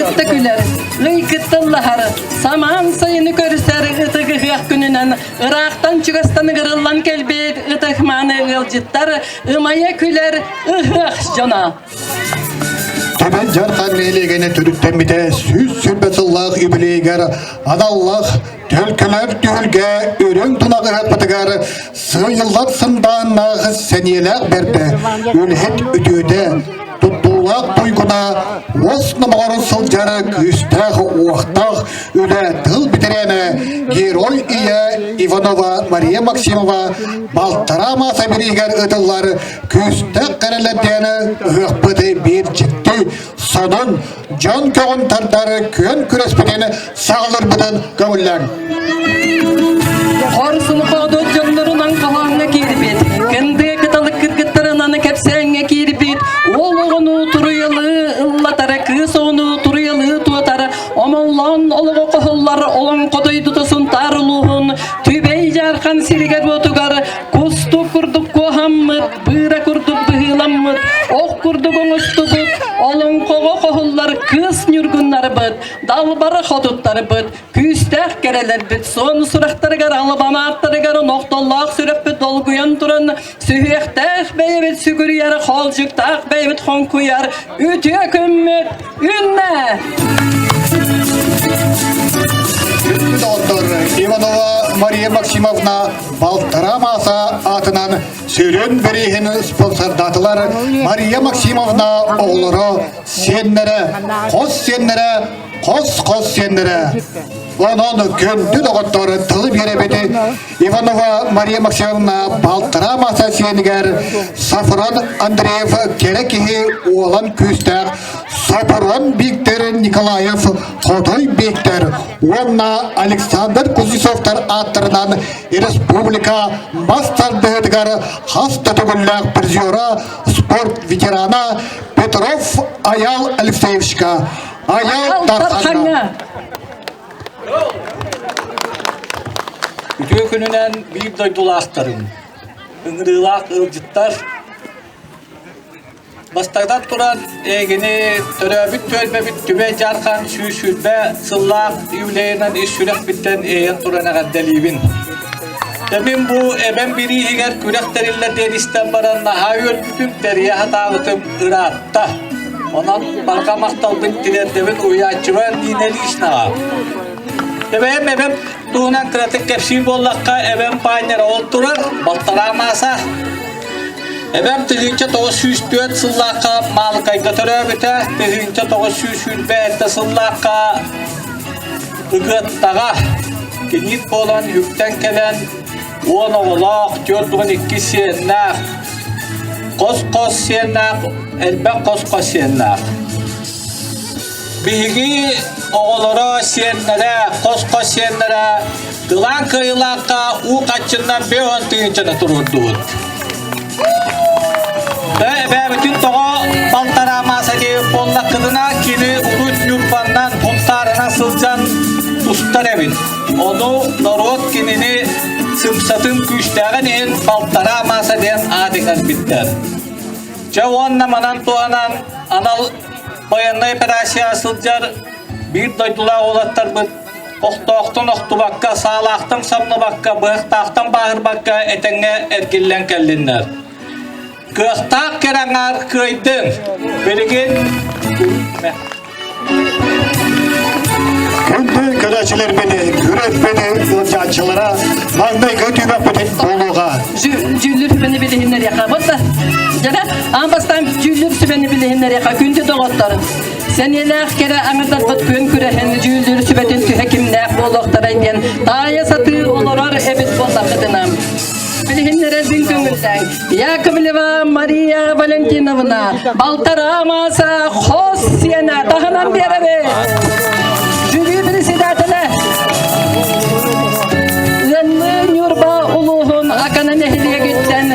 кытта күлэр, ый кытта ыллаһар, самаан сайыны көрсөр ытык ыһыах күнүнэн ыраахтан чугастан ыгырыллан кэлбит ытык мааны ыалдьыттар ымайа күлэр ыһыах дьоно. Төбөн Дьархан нэһилиэгинэ төрүттэммитэ 120 сыллаах юбилейгар аналлаах төлкөлөр түһүлгэ үрүҥ тунах ыһаппытыгар сыыйыллар сындааннаах сэниэлээх бэрдэ, үлэһит үтүөтэ, туттуулаах туйгуна, уос номоҕор сылдьар күүстээх уохтаах үлэ тыл бэтэрээнэ Герой Ийэ Иванова Мария Максимова балтараа мааса бириигэр ытыллар күүстээх кэрэлэрдээн ыһыахпыт биир дьикти сонун дьон көҕүн тардар күөн күрэспитин саҕаларбытын көҥүллээҥ. Хорсун хоодуот дьоннорунан хоһооҥҥо киирбит, кындыы кыталык кыргыттарынан кэпсээҥҥэ киирбит, уол оҕону туруйалыы ыллатара, кыыс оҕону туруйалыы туотара, омоллоон олоҕо хоһуллар олоҥхо дойдута Сунтаар улууһун Түбэй Дьаархан сиригэр-уотугар кустук курдук куоһаммыт, быыра курдук быһыыламмыт, ох курдук оҥостубут, олоҥхоҕо хоһуллар кыыс ньургуннарбыт, далбар хотуттарбыт, күүстээх кэрэлэрбит суон сурахтарыгар, албанааттарыгар нохтоллоох сүрэхпит долгуйан туран, сүһүөхтээх бэйэбит сүгүрүйэр, хоолдьуктаах бэйэбит хоҥкуйар үтүө күммүт үүннэ! Доҕоттор, Иванова Мария Максимовна балтараа мааса аатынан сүрүн бирииһин спонсордаатылар Мария Максимовна оҕолоро, сиэннэрэ, хос сиэннэрэ, хос-хос сиэннэрэ. Онон күндү доҕоттор тылы биэрэбити Иванова Мария Максимовна балтараа мааса сиэнигэр Сафрон Андреев кэрэ киһи уолан күүстээх Сопрун Виктор Николаев Хотой Виктор уонна Александр Кузнецовтар ааттарынан республика мас тардыһыытыгар хас да төгүллээх призера, спорт ветерана Петров Аял Алексеевичка Аял Дархаҥҥа. Үтүө күнүнэн биир дойдулаахтарым, ыҥырыылаах ыалдьыттар Бастакытан туран, эйигини төрөөбүт түөлбэбит Түбэй Дьаархан 120 сыллаах юбилейынан ис сүрэхпиттэн иэйэн туран эҕэрдэлиибин. Тэмин бу эбэм бирииһигэр күрэх тэриллэр диэн истэн баран наһаа үөрбүтүм, тэрийэ сатаабытым ыраатта. Онон барҕа махталбын тириэрдэбин уһуйааччыбар Нина Ильичнаҕа. Эбэм эбэм туһунан кыратык кэпсиир буоллахха, эбэм паанньара ол турар, балтараа мааса. Эбэм 1904 сыллаахха Маалыкайга төрөөбүтэ, 1927 сыллаахха Ыгыаттаҕа киниит буолан үктэн кэлэн 10 оҕолоох, 42 сиэннээх, хос-хос сиэннээх, элбэх хос-хос сиэннээх. Биһиги оҕолоро, сиэннэрэ, хос-хос сиэннэрэ Дылаан кыайыылаахха уу хаччыннан 50 тыһыынчаны туруордубут. Эбээбитин тоҕо балтараа мааса диэбит буоллаххытына, кини урут Ньурбаннан, Хунтаарынан сылдьан тустар эбит. Ону норуот кинини сымсатын күүстээҕин иһин балтараа мааса диэн аат иҥэрбиттэр. Дьэ уонна манан туһанан анал байыаннай операцияҕа сылдьар биир дойдулаах уолаттарбыт охтоохтон охтубакка, саалаахтан самныбакка, быһахтаахтан бааһырбакка этэҥҥэ эргиллэн кэллиннэр. Кыахтаах кэрэ аҥаар кыайдын! Билигин Күндү көрөөччүлэрбит, күрэхпит ыалдьааччылара маҥнайгы түмэппитин буолуоҕа. Дьүүллүүр сүбэни билиһиннэриэххэ. Вот дьэ, аан бастаан дьүүллүүр сүбэни билиһиннэриэххэ. Күндү доҕоттор, Сэниэлээх кэрэ аҥардарбыт күөн күрэһин дьүүллүүр сүбэтин түһэ кимнээх буолуохтарай диэн таайа сатыы олорор эбит буоллаххытына. Билиһиннэрэрбин көҥүллээҥ. Яковлева Мария Валентиновна, балтараа мааса хос сиэнэ таһынан биэрэбит. Жюри председателэ Ыанныы Ньурба улууһун Акана нэһилиэгиттэн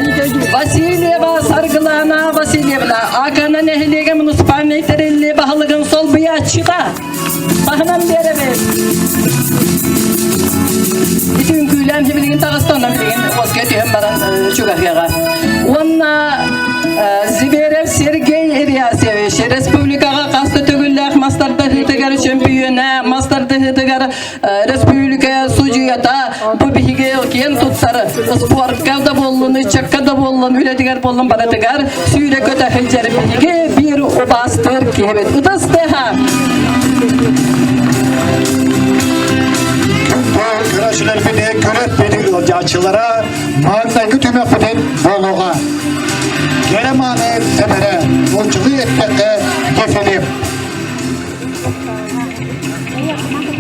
Васильева Саргылана Васильевна Акана нэһилиэгэ муниципальнай тэриллии баһылыгын солбуйааччыта таһынан биэрэбит. Ити үҥкүүлээн билигин таҕыста, онон билигин уоска түһэн баран чугаһыаҕа. Уонна Зверев Сергей Ильясович республикаҕа хас да төгүллээх мастардаһыытыгар тардыһыытыгар республика судьуйата бу биһиги киэн туттар спортка да буоллун, ыччакка да буоллун, үлэтигэр буоллун барытыгар сүүрэ көтө сылдьар биһиги биир убаастыыр киһибит. Ытыс тыаһа! Көрөөччүлэрбини көрөт бини ыалдьааччылара маҥнайгы түмэхпитин буолуоҕа. Кэрэ мааны сэмэрэ, нууччалыы эттэххэ дефиле.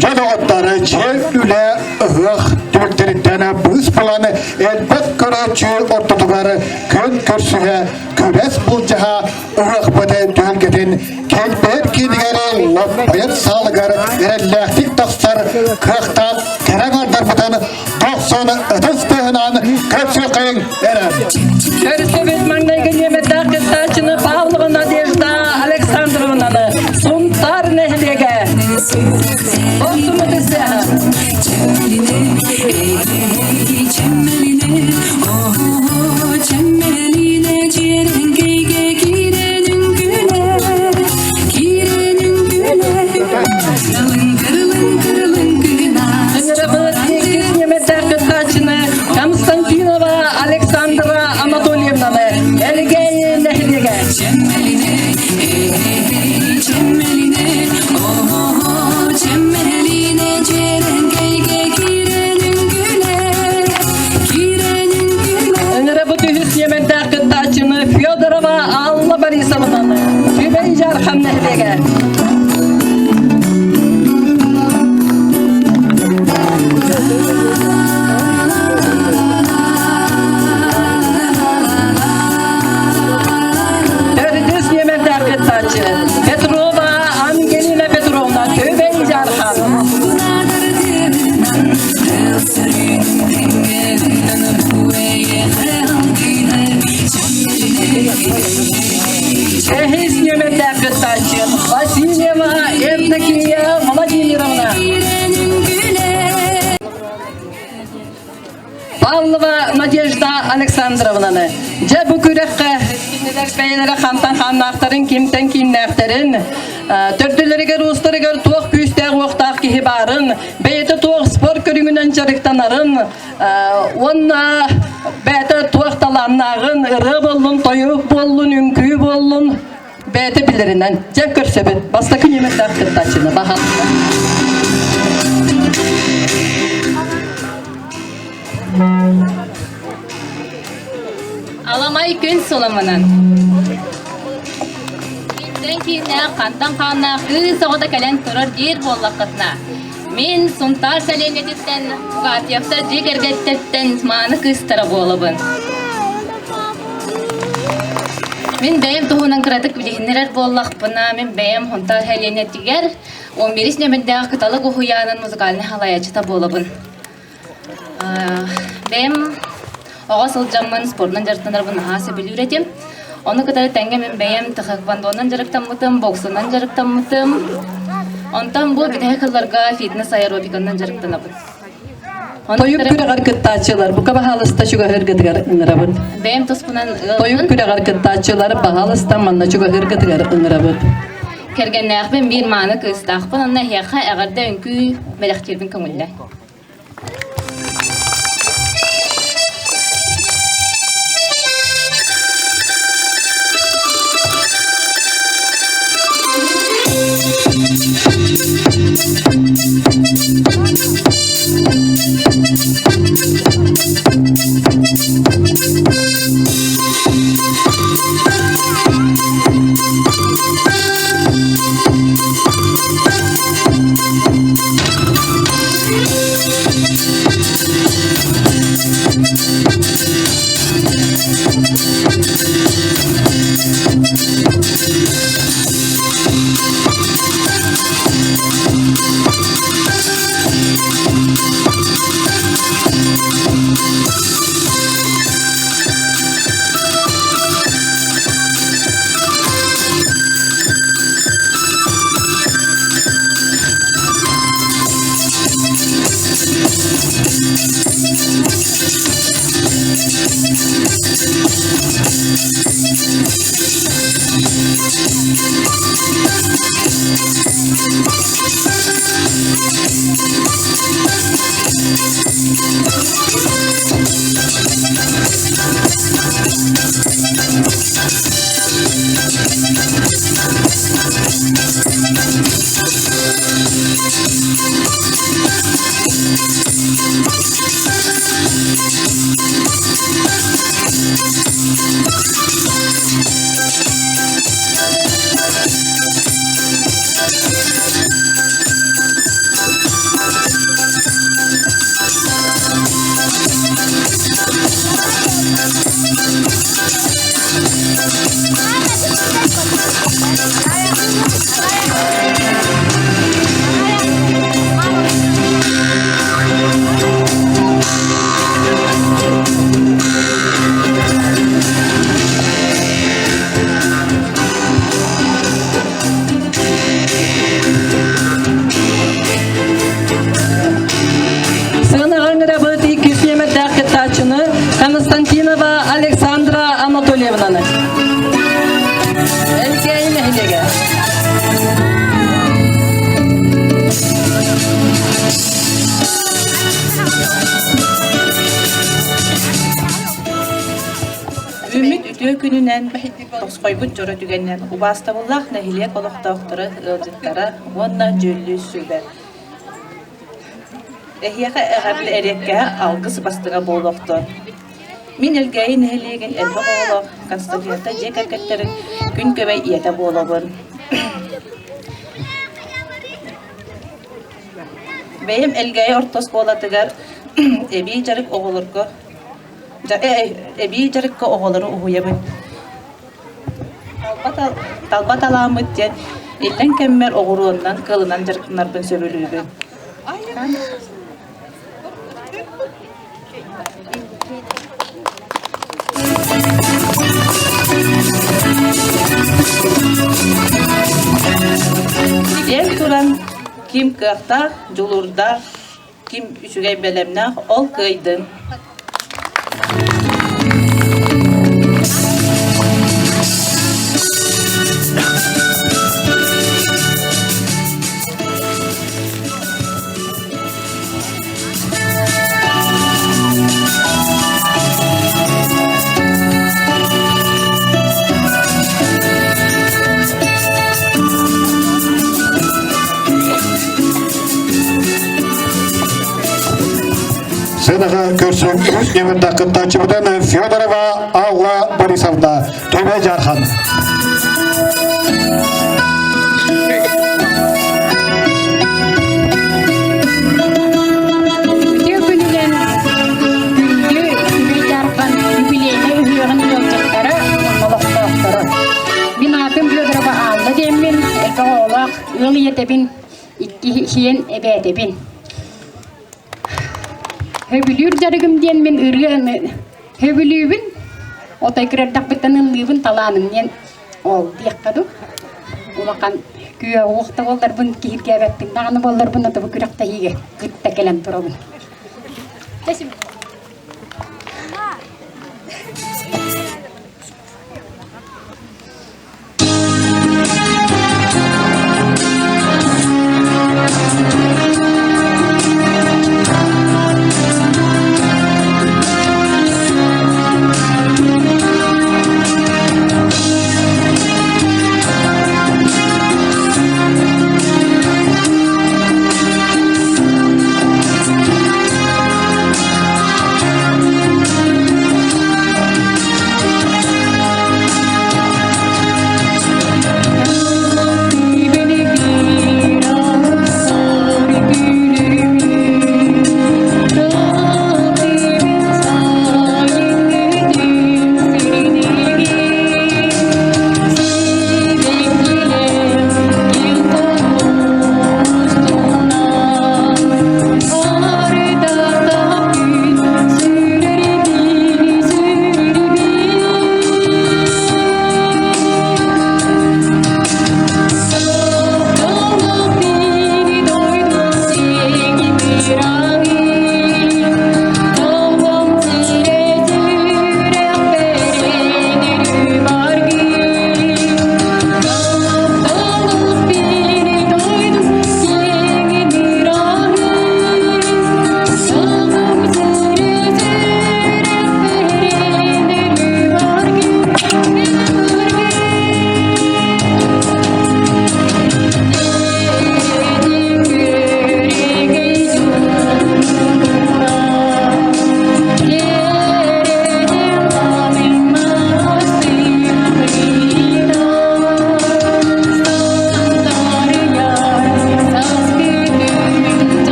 Дьэ доҕоттор, дьиэ үлэ ыһыах түмүктэриттэн быыс булан элбэх көрөөччү ортотугар күөн көрсүһэ күрэс былдьаһа ыһыахпыт түһүлгэтин кэлбэт киинигэр лаппайар саалыгар эрэллээхтик тахсар кыахтаах кэрэ аҥардарбытын тохсон ытыс тыаһынан көрсүөххэйиҥ эрэ. Көрсөбүт маҥнайгы нүөмэрдээх кыттааччыны Павлова Надежда Александровнаны Сунтаар нэһилиэгэ. Охсум ытыс тыаһа. Константинова Александра Анатольевнаны Элгээйи нэһилиэгэ. Ыҥырабыт үһүс ньэмэрдээх кыттааччыны Федорова Алла Борисовнаны Түбэй Дьархан нэһилиэгэ. Төрдүс ньэмэрдээх кыттааччы Петрова Ангелина Петровна Түбэй Дьархан. Бэһис нүөмэрдээх кыттааччы Васильева Евдокия Владимировна. Павлова Надежда Александровнаны дьэ бу күрэххэ кинилэр бэйэлэрэ хантан хааннаахтарын, кимтэн кииннээхтэрин, төрдүлэригэр уустарыгар туох күүстээх-уохтаах киһи баарын, бэйэтэ туох спорт көрүҥүнэн дьарыктанарын уонна бэйэтэ туох талааннааҕын, ырыа буоллун, тойук буоллун, үҥкүү буоллун бэйэтэ билэринэн дьэ көрсөбүт. Бастакы нүөмэрдээх кыттааччыны баһаалыста. Аламай күн суламынан. Киинтэн кииннээх, хантан хааннаах кыыс оҕото кэлэн турар диир буоллаххытына, мин Сунтаар сэлиэнньэтиттэн Угатьевтар дьиэ кэргэттэттэн мааны кыыстара буолабын. Мин бэйэм туһунан кыратык билиһиннэрэр буоллахпына, мин бэйэм Сунтаар сэлиэнньэтигэр 11 нөмэрдээх Кыталык уһуйаанын музыкальнай халайааччыта буолабын. Бэйэм оҕо сылдьаммын спордунан дьарыктанарбын наһаа сөбүлүүр этим. Ону кытары тэҥҥэ мин бэйэм тхэквондонан дьарыктаммытым, боксанан дьарыктаммытым. Онтон бу бүтэһик сылларга фитнес аэробиканан дьарыктанабын. Тойук күрэҕэр кыттааччылар, бука баһаалыста чугаһыыргытыгар ыҥырабыт. Бэйэм туспунан Тойук күрэҕэр кыттааччылар баһаалыста манна чугаһыыргытыгар ыҥырабыт. Кэргэннээхпин биир мааны кыыстаахпын, онно эһиэхэ эҕэрдэ үҥкүү бэлэхтиирбин көҥүллэ. Константинова Александра Анатольевнаны. Элгээйи нэһилиэгэ. Үүммүт үтүө күнүнэн, тосхойбут дьоро түгэнинэн убаастабыллаах нэһилиэк олохтоохторо, ыалдьыттара уонна дьүүллүүр сүбэ. Эһиэхэ эҕэрдэ эриэккэһэ алгыс бастыҥа буолуохтун. Мин Элгээйи нэһилиэгин элбэх оҕолоох Константиновтар дьиэ кэргэттэрин күн күбэй ийэтэ буолабын. Бэйэм Элгээйи орто оскуолатыгар эбии дьарык оҕолорго эбии дьарыкка оҕолору уһуйабын. Талба талааммыт диэн иллэҥ кэммэр оҕуруоннан, кылынан дьарыктанарбын сөбүлүүбүн. Эн туран ким кыахтаах, дьулуурдаах, ким үчүгэй бэлэмнээх, ол кыайдын. Сыанаҕа көрсөн үс нөмерда кыттааччыбытын Федорова Алла Борисовна Төбө Дьархан. Үтүө күнүнэн күндү Түбэй Дьаархан юбилейнай ыһыаҕын ыалдьыттара уонна олохтоохторо. Мин аатым Федорова Алла диэммин, элбэх оҕолоох ыал ийэтэбин, икки сиэн эбээтэбин. Сөбүлүүр дьарыгым диэн мин ырыаны сөбүлүүбүн, отой кырардахпыттан ыллыыбын талааным диэн ол диэххэ дуу. Улахан күө уохта буолларбын киһиргээбэппин даҕаны буолларбын отобу күрэхтэһиигэ кытта кэлэн турабын.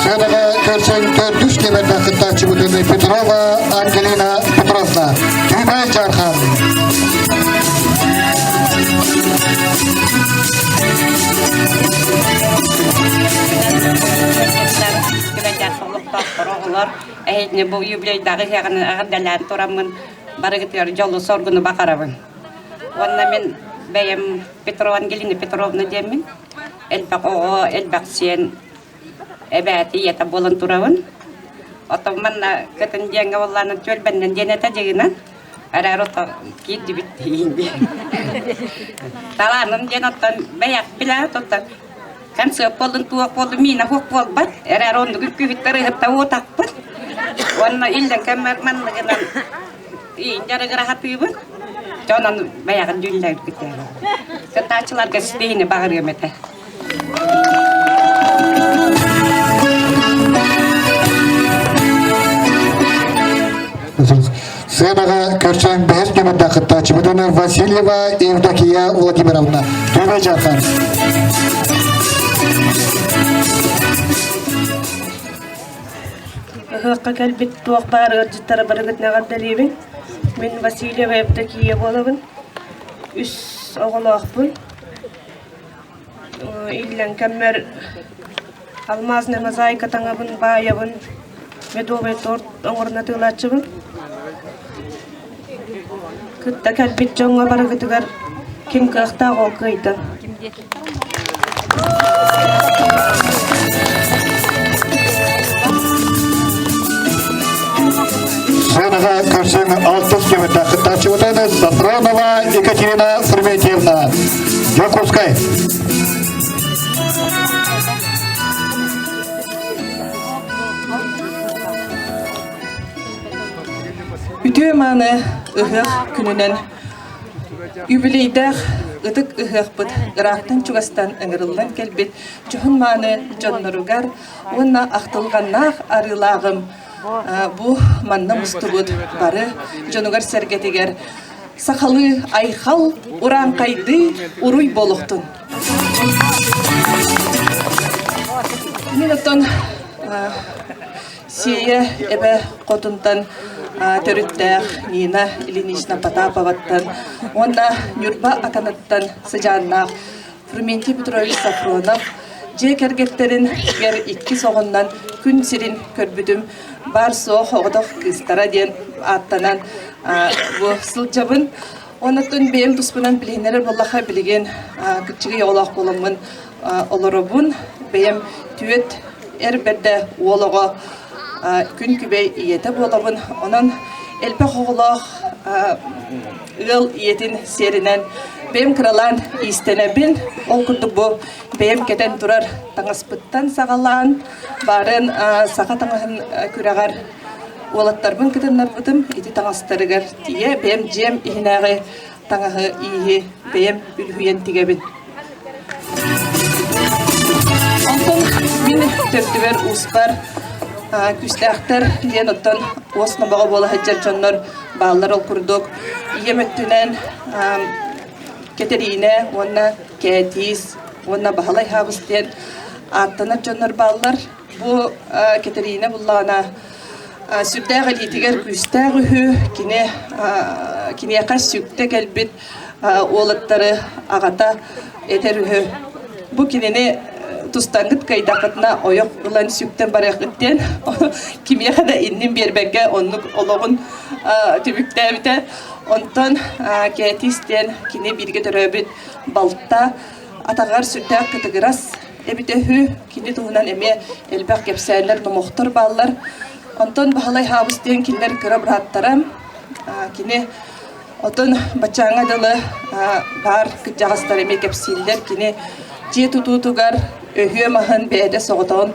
Сыанаҕа көрсөн төрдүс нүөмэрдээх кыттааччыбытын Петрова Ангелина Петровна, Түбэй Дьаархан. Олохтоохтор оҕолор эһигини бу юбилейдааҕы ыһыаҕынан эҕэрдэлээн тураммын барыгытыгар дьолу-соргуну баҕарабын. Уонна мин бэйэм Петрова Ангелина Петровна диэммин элбэх оҕо, элбэх сиэн эбээти ийэтэ буолан турабын. Оттон манна кытын диэҥҥэ буоллаана түөлбэннэн диэн этэ дьыгынан эрээр ото киирдибит диэн. Талааным диэн оттон бэйэх билээт оттон концерт буоллун туох буоллун миинэ хуох буолбат эрээр оннук үккүһүттэр ыһытта уотахпыт уонна иллэҥ кэммэр манныгынан дьарыгыра хатыыбын дьонон бэйэҕин дьүүллээбиккит кыттааччыларга ситиһиини баҕарыам этэ. Сценаҕа көрсөн бэһис нүөмэрдээх кыттааччыбытын Васильева Евдокия Владимировна. Түбэ Дьархан. Ыһыахха кэлбит туох баар ыалдьыттара барыгытын эҕэрдэлиибин. Мин Васильева Евдокия буолабын. Үс оҕолоохпун. Иллэҥ кэммэр алмазнай мозаика таҥабын, баайабын, медовый торт оҥорон атыылааччыбын. Кытта кэлбит дьоҥҥо барыгытыгар ким кыахтаах ол кыайда. Сценаҕа көрсөн алтыс кэмэтэ кыттааччыбытын Сафронова Екатерина Ферментьевна. Дьокуускай. Үтүө мааны ыһыах күнүнэн юбилейдаах ытык ыһыахпыт ыраахтан-чугастан ыҥырыллан кэлбит дьоһун мааны дьонноругар уонна ахтылҕаннаах арыылааҕым бу манна мустубут бары дьонугар-сэргэтигэр сахалыы айхал урааҥхайдыы уруй буолуохтун. Мин оттон Сиэйэ эбэ хотунтан төрүттээх Нина Ильинична Потаповаттан уонна Ньурба Аканыттан сыдьааннаах Фрументий Петрович Сафронов дьиэ кэргэттэрин гэр иккис оҕоннон күн сирин көрбүтүм баар-суох оҕотох кыыстара диэн ааттанан бу сылдьабын. Оннуттан бэйэм туспунан билиһиннэрэр буоллахха билигин кыччыгый оҕолоох буоламмын олоробун. Бэйэм түөт эр бэрдэ уол оҕо күн күбэй ийэтэ буолабын. Онон элбэх оҕолоох ыал ийэтин сиэринэн бэйэм кыралаан иистэнэбин. Ол курдук бу бэйэм кэтэн турар таҥаспыттан саҕалаан баарын саха таҥаһын күрэҕэр уолаттарбын кытыннарбытым. Ити таҥастарыгар тиийэ бэйэм дьиэм иһинээҕи таҥаһы ииһи бэйэм үлүһүйэн тигэбин. Онтон мин төрдүбэр ууспар күүстээхтэр диэн оттон уос номоҕо буола сылдьар дьоннор бааллар ол курдук ийэм өттүнэн Кэтэриинэ уонна Кээтиис уонна Баһылай Хаабыс диэн ааттанар дьоннор бааллар. Бу Кэтэриинэ буллаҕына сүрдээх илиитигэр күүстээх үһү. Кини киниэхэ сүктэ кэлбит уолаттары аҕата этэр үһү. Бу кинини тустаҥҥыт кыайдаххытына ойох ылан сүктэн барыаххыт диэн кимиэхэ да иннин биэрбэккэ оннук олоҕун түмүктээбитэ. Онтон Кээтиис диэн кини бииргэ төрөөбүт балта атаҕар сүрдээх кытыгырас эбитэ үһү. Кини туһунан эмиэ элбэх кэпсээннэр, номохтор бааллар. Онтон Баһылай Хаабыс диэн кинилэр кыра бырааттара. Кини Отон баччааҥҥа дылы баар кырдьаҕастар эмиэ кэпсииллэр. Кини дьиэ тутуутугар өһүө маһын бэйэтэ соҕотоҕун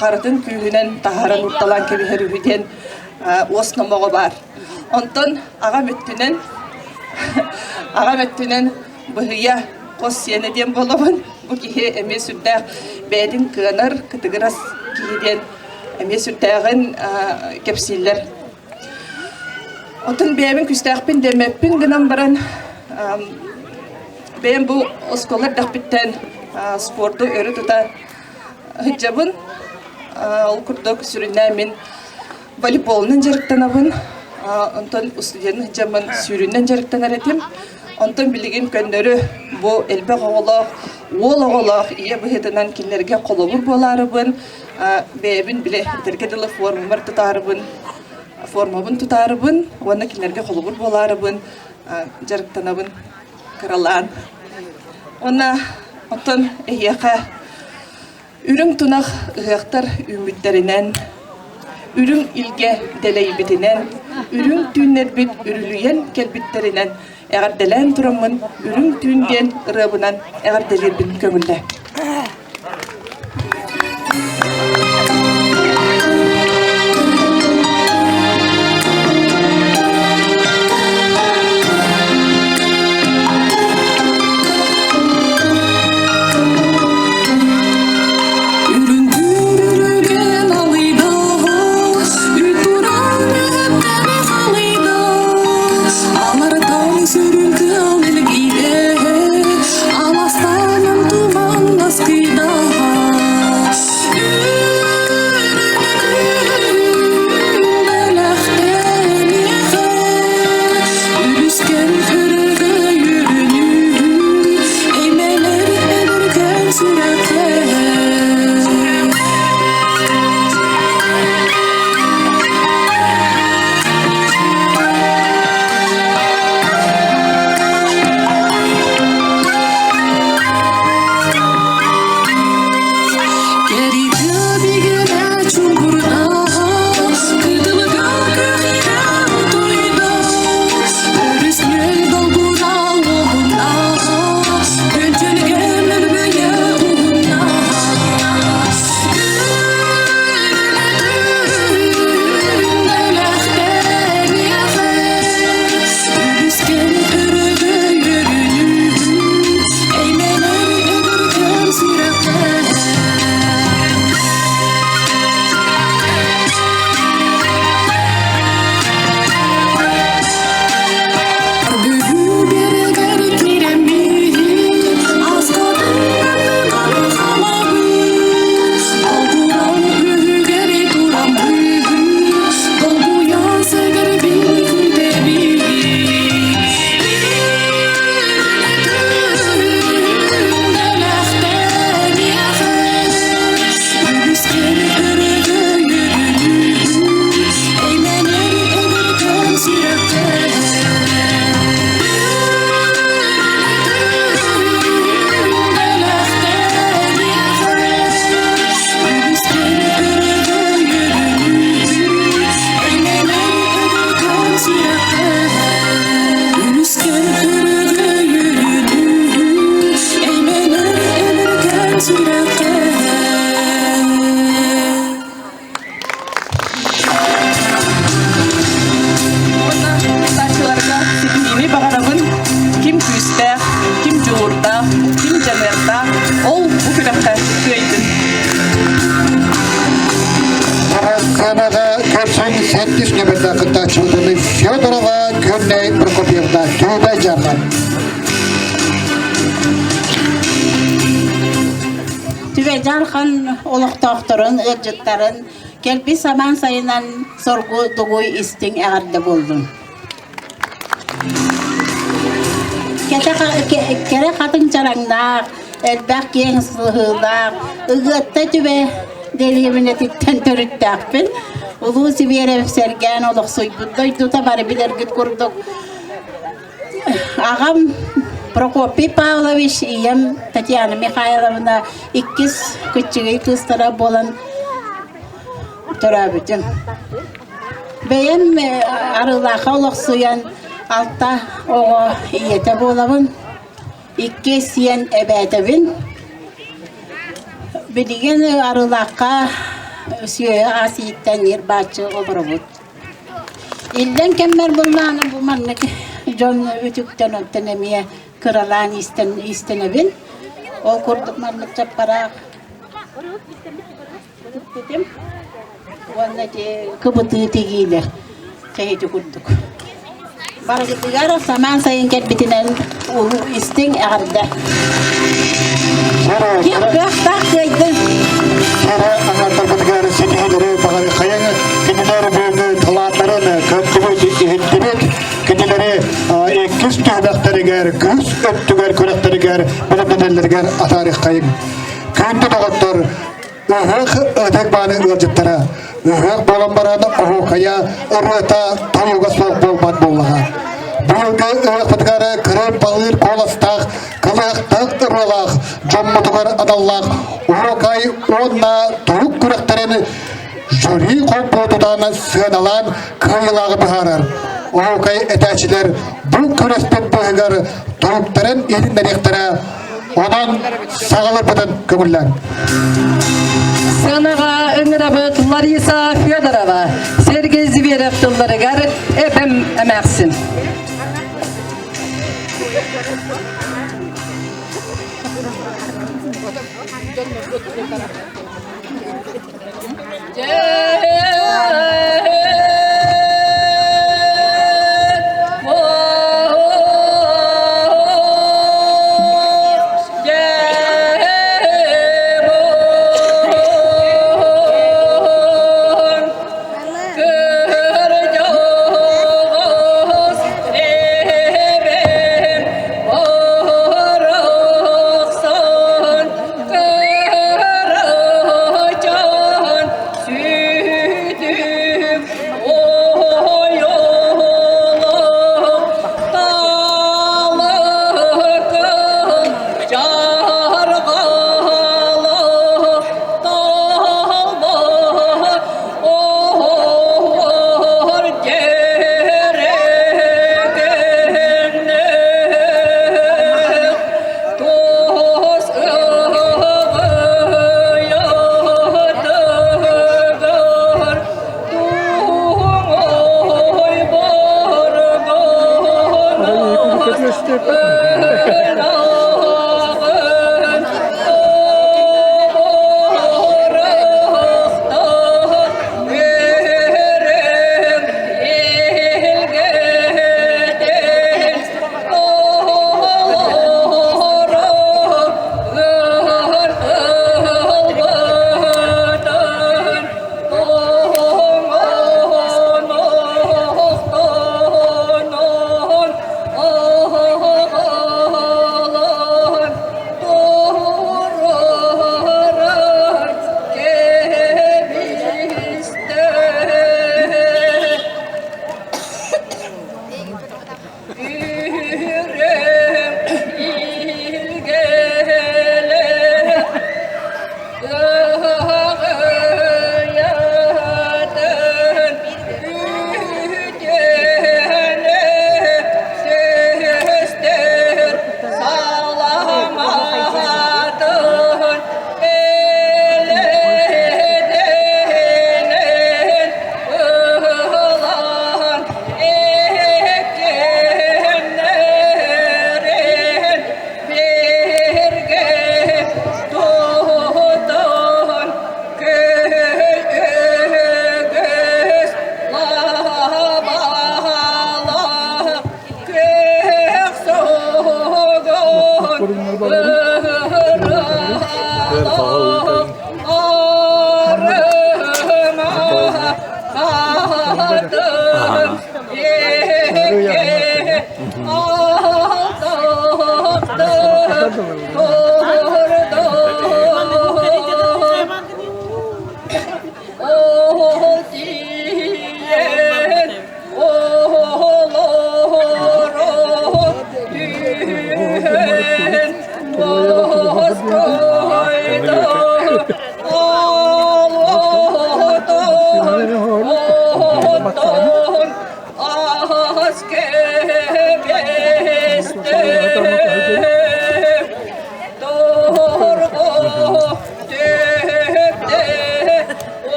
харытын күүһүнэн таһааран уурталаан кэбиһэр үһү диэн уос номоҕо баар. Онтон аҕам өттүнэн аҕам өттүнэн быһыйа хос сиэнэ диэн буолабын. Бу киһи эмиэ сүрдээх бэйэтин кыанар, кытыгырас киһи диэн эмиэ сүрдээҕин кэпсииллэр. Оттон бэйэбин күстээхпин дэммэппин гынан баран бэйэм бу оскуола эрдэхпиттэн спорду өрө тута сылдьабын. Ол курдук сүрүннээн мин волейболунан дьарыктанабын. Онтон студент сылдьаммын сүүрүүнэн дьарыктанар этим. Онтон билигин көннөрү бу элбэх оҕолоох, уол оҕолоох ийэ быһыытынан кинилэргэ холобур буолаарыбын, бэйэбин бile этэргэ дылы формабар тутаарыбын, формабын тутаарыбын уонна кинилэргэ холобур буолаарыбын дьарыктанабын кыралаан. Уонна оттон эһиэхэ Үрүҥ тунах ыһыахтар үүммүттэринэн, үрүҥ илгэ дэлэйбитинэн, үрүҥ түүннэрбит үрүлүйэн кэлбиттэринэн эҕэрдэлээн тураммын Үрүҥ түүн диэн ырыабынан эҕэрдэлиирбин көҥүллээ. Уонна ситиһиини баҕарабын ким күүстээх, ким дьулуурдаах, ким дьаныардаах, ол бу күрэххэ кыайдын. Сценаҕа көрсөн сэттис нүөмэрдээх кыттааччыбытын Федорова Күннэй Прокопьевна Түбэ Дьархан. Түбэ Дьархан олохтоохторун, ыалдьыттарын кэлбит самаан сайынан соргу дугуй истиҥ эҕэрдэ буоллун. Кэрэ хатыҥ чараҥнаах, элбэх киэҥ сыһыылаах, Ыгыатта түбэ дэриэбинэтиттэн төрүттээхпин. Улуу Сибиэрэп сэргээн олохсуйбут дойдута бары билэргит курдук. Аҕам Прокопий Павлович, ийэм Татьяна Михайловна иккис кыччыгый кыыстара буолан төрөөбүтүм. Бэйэм Арыылаахха олохсуйан алта оҕо ийэтэ буолабын. Икки сиэн эбээтэбин. Билигин Арыылаахха сүөһү ас ииттэн ньир-бааччы олоробут. Иллэҥ кэммэр буллаҕына бу маннык дьон үтүктэн онтон эмиэ кыралаан иистэн иистэнэбин. Ол курдук маннык чаппараах Тикпитим уонна ити кыбытыы тигиилэр чэһити курдук. Барыгытыгар самаан сайын кэлбитинэн улуу истиҥ эҕэрдэ! Ким кыахтаах кыайдын. Кэрэ аҥаардарбытыгар ситиһиилэри баҕарыаххайыҥ. Кинилэр бүгүҥҥү талааннарын көрдүбүт, иһиттибит. Кинилэри иккис түһүмэхтэригэр, күүс өттүгэр күрэхтэригэр бэлэмнэнэллэригэр атаарыаххайыҥ. Күндү доҕоттор, ыһыах ытык бааны ыалдьыттара. Ыһыах буолан баран оһуохайа ырыата тойуга суох буолбат буоллаҕа. Быйылгы ыһыахпытыгар кырыым балыыр куоластаах, кылыһахтаах ырыалаах дьоммутугар аналлаах оһуокай уонна тойук күрэхтэрин жюри холбуотутан сыаналаан кыайыылааҕы быһаарар. Оһуокай этээччилэр бу күрэспит быыһыгар туруктарын иһитиннэриэхтэрэ Онон саҕаларбытын көҥүллээҥ. Сыанаҕа ыҥырабыт Лариса Федорова, Сергей Зверев тылларыгар эбэм эмээхсин.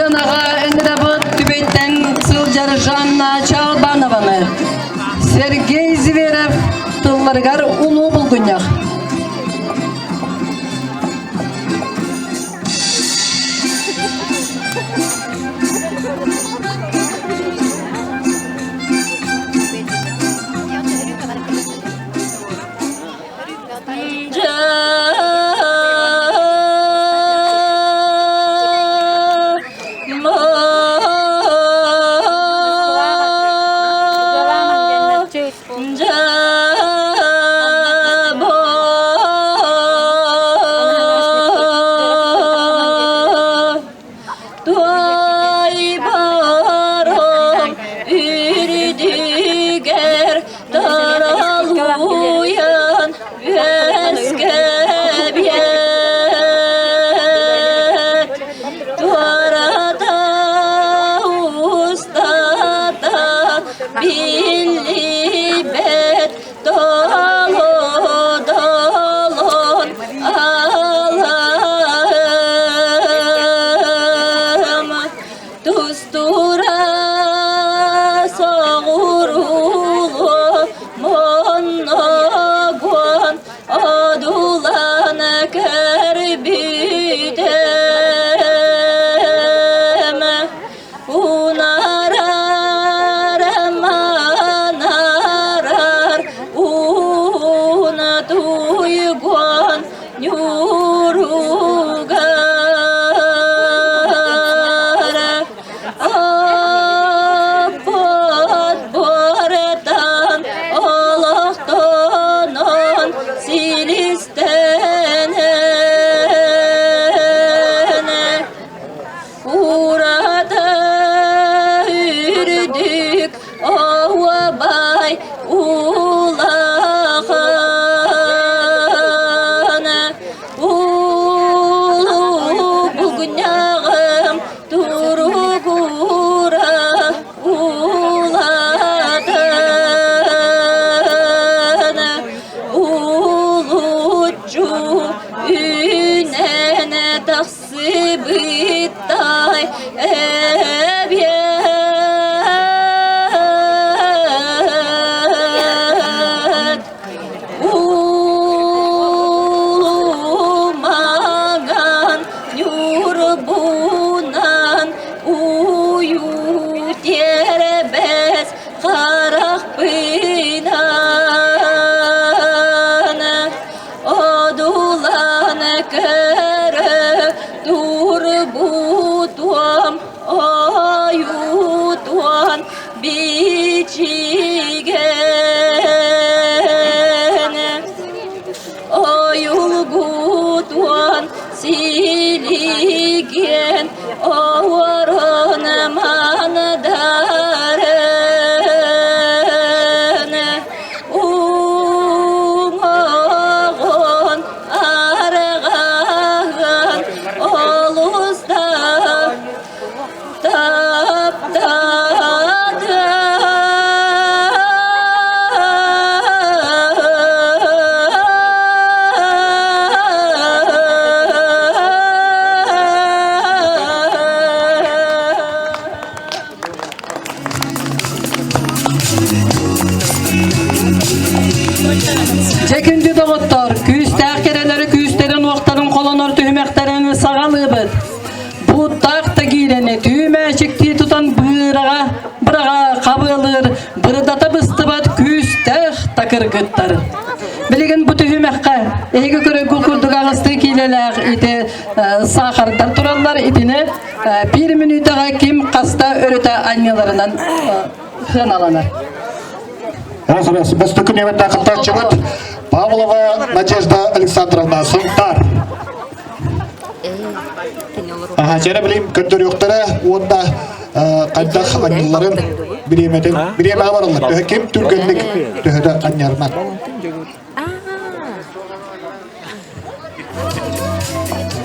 Сценаҕа ыҥырабыт Түбэйтэн сылдьар Жанна Чалбанованы, Сергей Зверев тылларыгар улуу булгунньах. Туайбарым үрдүгэр таралуйан үөскэбиэт Туарата устата биллибэт Доло долон алам Тустура соҕуруулу монногон одулан көрбүтүм Унарар манарар уна туйгон ньуругар Аппат буоратан олохтонон силистэнэн Урата үрдүк оһуобай улахан Улуу булгунньаҕым туругура улаатан Улуччу үүнэн тахсыбыттай эбиэт. Улумаган ньурбунан уйу тиэрбэс харахпынан Одулан көрө турбутуом ойутуон бичиген ойулгутуон силиген оорон мандарын Уҥуоҕун арҕаһын олус да таптаатым. Дьэ күндү доҕоттор, күүстээх кэрэлэри күүстэрин уохтарын холонор түһүмэхтэрин саҕалыыбыт. Бууттаах да киирэни түүмээчиктии тутан быыраҕа быраҕа хабыалыыр бырдата быстыбат күүстээх такыргыттар. Билигин бу түһүмэххэ эһиги көрөргүт курдук аҕыстыы киилэлээх ити саахардар тураллар. Итини Биир мүнүүтэҕэ ким хаста өрүтэ анньыларынан сыаналанар. Бастакы нүөмэрдээх кыттааччыбыт Павлова Надежда Александровна Сунтаар. Аха, билим көрдөрүөхтэрэ уонна хайдах анньылларын бириэмэтин бириэмэҕэ бараллар. Төһө ким түргэнник төһөдө анньарынан.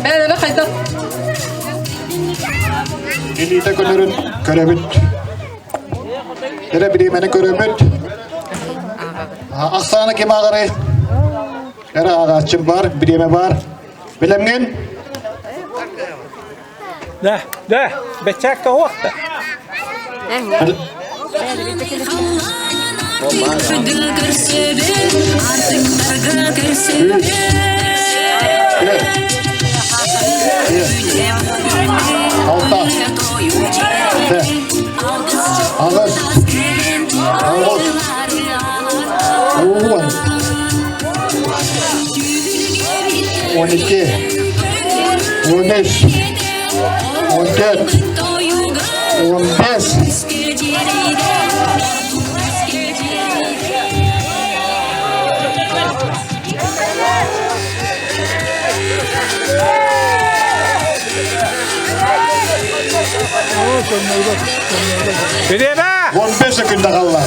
Бээлэрэ хайдах? Илиитэ көнөрүн көрөбүт. Эрэ бириэмэни көрөбүт. Ахсаана ким ааҕарый? Эрэ ааҕааччым бар, бириэмэ бар. Билэмҥин? Да, да, бэчээк тоһуохта. Алта. Аҕыс. Тоҕус. 10. 12. 13. 14. 15. Бириэмэ! 15 секунда қалла.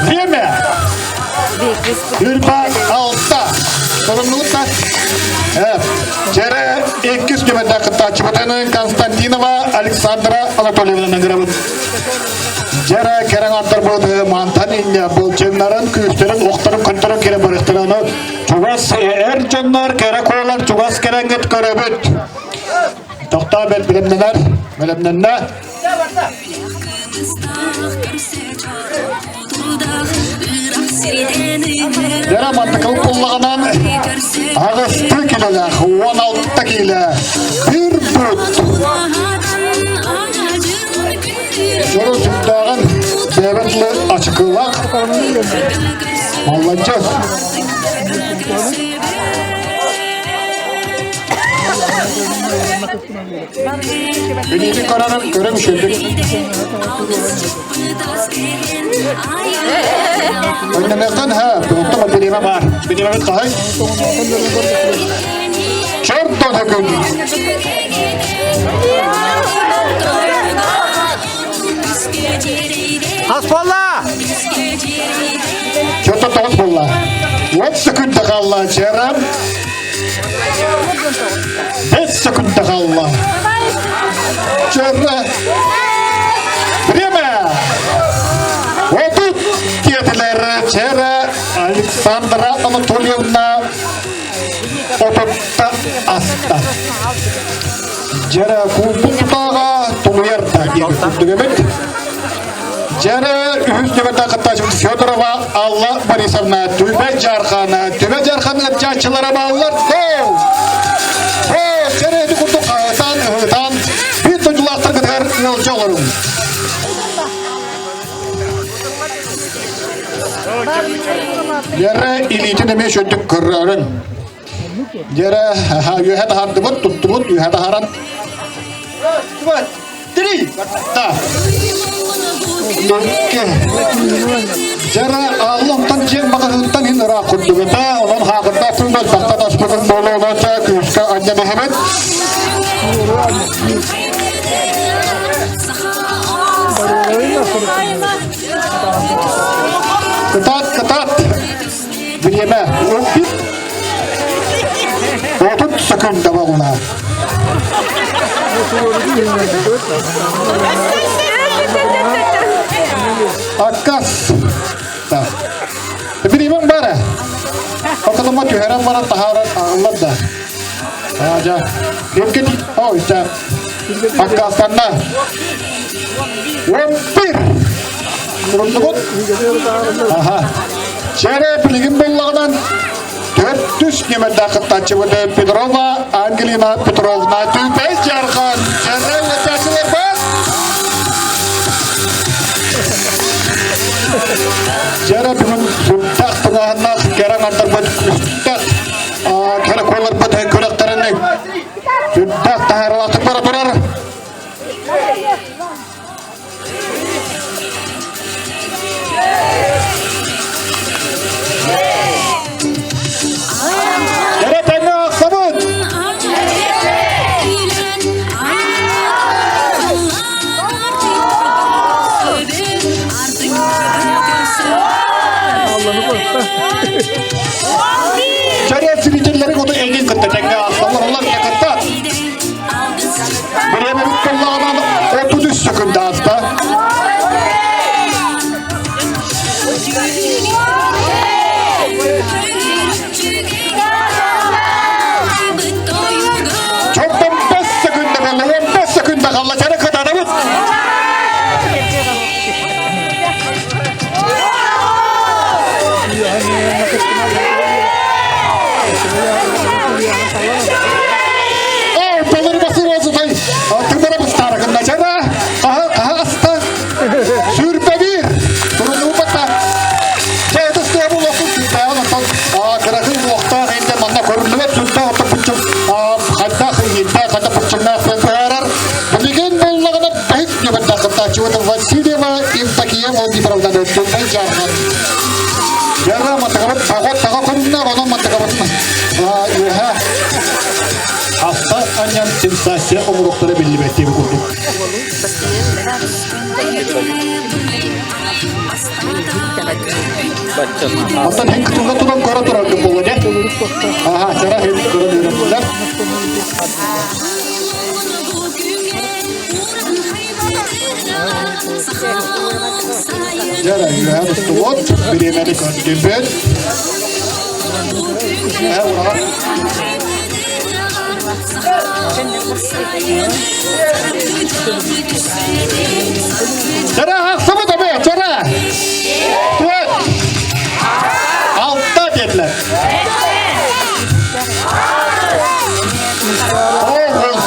Время! Үрба алта. Sorumluluk da. Evet. Чэрэ иккис нүмердээх кыттааччыбытын Константинова Александра Анатольевна награбыт. Дьэрэ кэрэн аттарбыт мантан инньэ былчыннарын, күүстэрин, охторун көттөрөн кире барыхтараны чугас эр дьоннор кэрэ куолар чугас кэрэҥҥит көрөбүт. Тохтоо бэл билэмнэнэр, бэлэмнэннэ. Дьэрэ мантыкыл буллаҕынан аҕысты килэлээх 16 киилэ бір бүт. Дьоро сүрдээҕин бэйэбит тылы ачыкылаах Молодец! Билиитин көрөрүм, көрөм үчүгэй. Ойнамыахтан ха, оттон бириэмэ баар. Бириэмэбит хаһай? Чорт күн. Хас буолла? Чорт тоҕус буолла. 10 секунда хаалла, Чэрам. 5 секунда хаалла. Чэрэ. Время! Отут диэтилэр Чэрэ Александра Анатольевна отутта аста. Дьэрэ култун тутааҕа тулуйар да диэн курдук эбит. Дьэрэ үһүс нөмердэ кыттааччыбыт Федорова Алла Борисовна Түбэ Дьаархана Түбэ Дьаархан ыалдьааччылара бааллар. Гол! Гол! Дьэрэ ити курдук хаһытаан, ыһытаан биир дойдулаахтаргытыгар ыалдьа олоруҥ. Дьэрэ илиитин эмиэ шөдүк көрөрүн. Дьэрэ үөһэ таһардыбыт, туттубут, үөһэ таһаран. Два, три, да. Икки. Дьэрэ аллантан дьиэм маҕаһыынтан иһин ыраах курдук этэ. Онон хаакырдаах күн элбэхтэн аспытын буолуоҕа күүскэ анньан иһэбит. Кытаат, кытаат! Бириэмэ 30 секунда буолла. Аккас. Да. Бириэмэҥ баар ээ. Хотонума түһэрэн баран таһааран ааҕыллар да. Аажа. Кимке О, işte. Аккастанна. 11. Муруннугут? Аха. Чэрэ билигин буллаҕынан төрдүс нүмердээх кыттааччыбыт Петрова Ангелина Петровна Түбэй Дьархан Чэрэ ыытааччыларбыт Чэрэ бүгүн сүрдээх тыҥааһыннаах кэрэ аҥардарбыт күстээх кэрэ куоларбыт күрэхтэрин сүрдээх таһаарыылаахтык бара турар. Кэрэ тэҥҥэ ахсабыт! қалла чара кытадабыт. О, толору басыр осутай. Тымыра быстарыгында чара. Аха, аха аста. Сүрбәбир. Турунуу бата. Чэ, бұл оқын сүрбәғын отон кыракый уохтаах инде манна көрүллүбэт сүрдээх отон пуччум хайдах инде хата пуччумнаах быһаарар. Билигин буллаҕына бэһис нүмердээх кыттааччыбыт Васильева Евдокия Владимировна Нөттүннэй дьаархан. Яра матыгабыт тоҕо таҕа көрүннэ, онон матыгабыт үөһэ хаста анньан сенсация оҥоруохтара биллибэт диэби курдук. Оттон һин кытылга туран көрө тураргын буолла дьэ. Аха, чара һин көрөн үөрэммилэр. Дьара үөһэ устубут, бириэмэни көрдүбүт. Үөһэ ураҕар. Чара ахсыбыт эбэ, чара! Түөт! Алта диэтилэр. Тоҕус.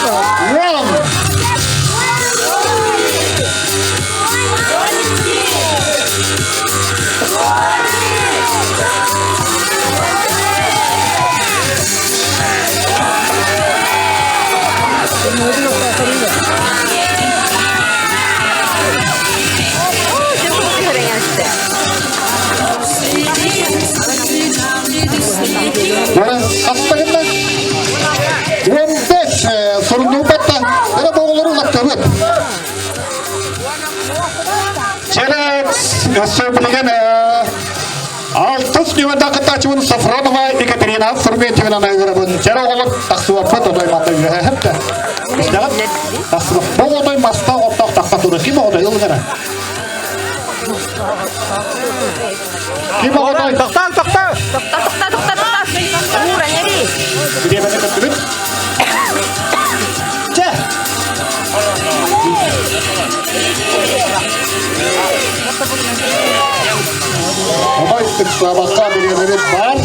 10. Бары астагында 15 sorumluluk Bana boğuluru uzattırdı. Чэрэ өссө билигин алтыс нүмерда кыттааччыбын Софронова Екатерина Фурментьевна ыҥырабын. Чэрэ оҕолор тахсыбаппыт отой манна үөһэ хэптэ. Истэҕит? Тахсыбап. Бу отой маста оттоох тахса турар. Ким оҕотой ылгара? Ким оҕотой? Тоқтаа, тоқтаа! Тоқта, тоқта, тоқта, тоқта! Ура, нери! Бириэмэни көттүбүт. Чэ! Отой ыксаабакка бириэмэбит баар.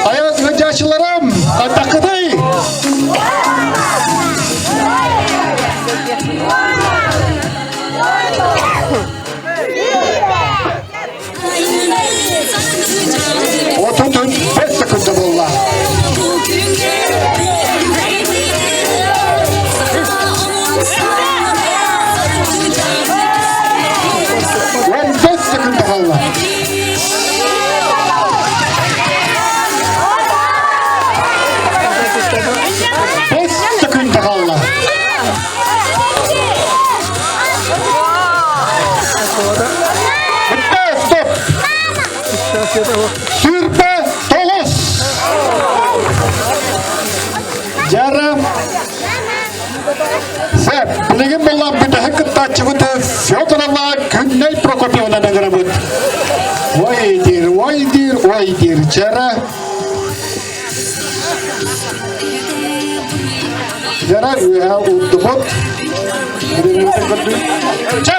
Айас ыдьааччыларым, хайдаххытый? 35 секунда буолла. 15 секунда қалды. 5 секунда қалды. Бүттэ, стоп! 29! Дьара Сөп, билигин буоллар бүтэһик кыттааччыбыт Федорова Күннэй Прокопьевна ыҥырабыт. Ой диир, ой диир, ой диир. Чара Дьара үөһэ уурдубут. Ча!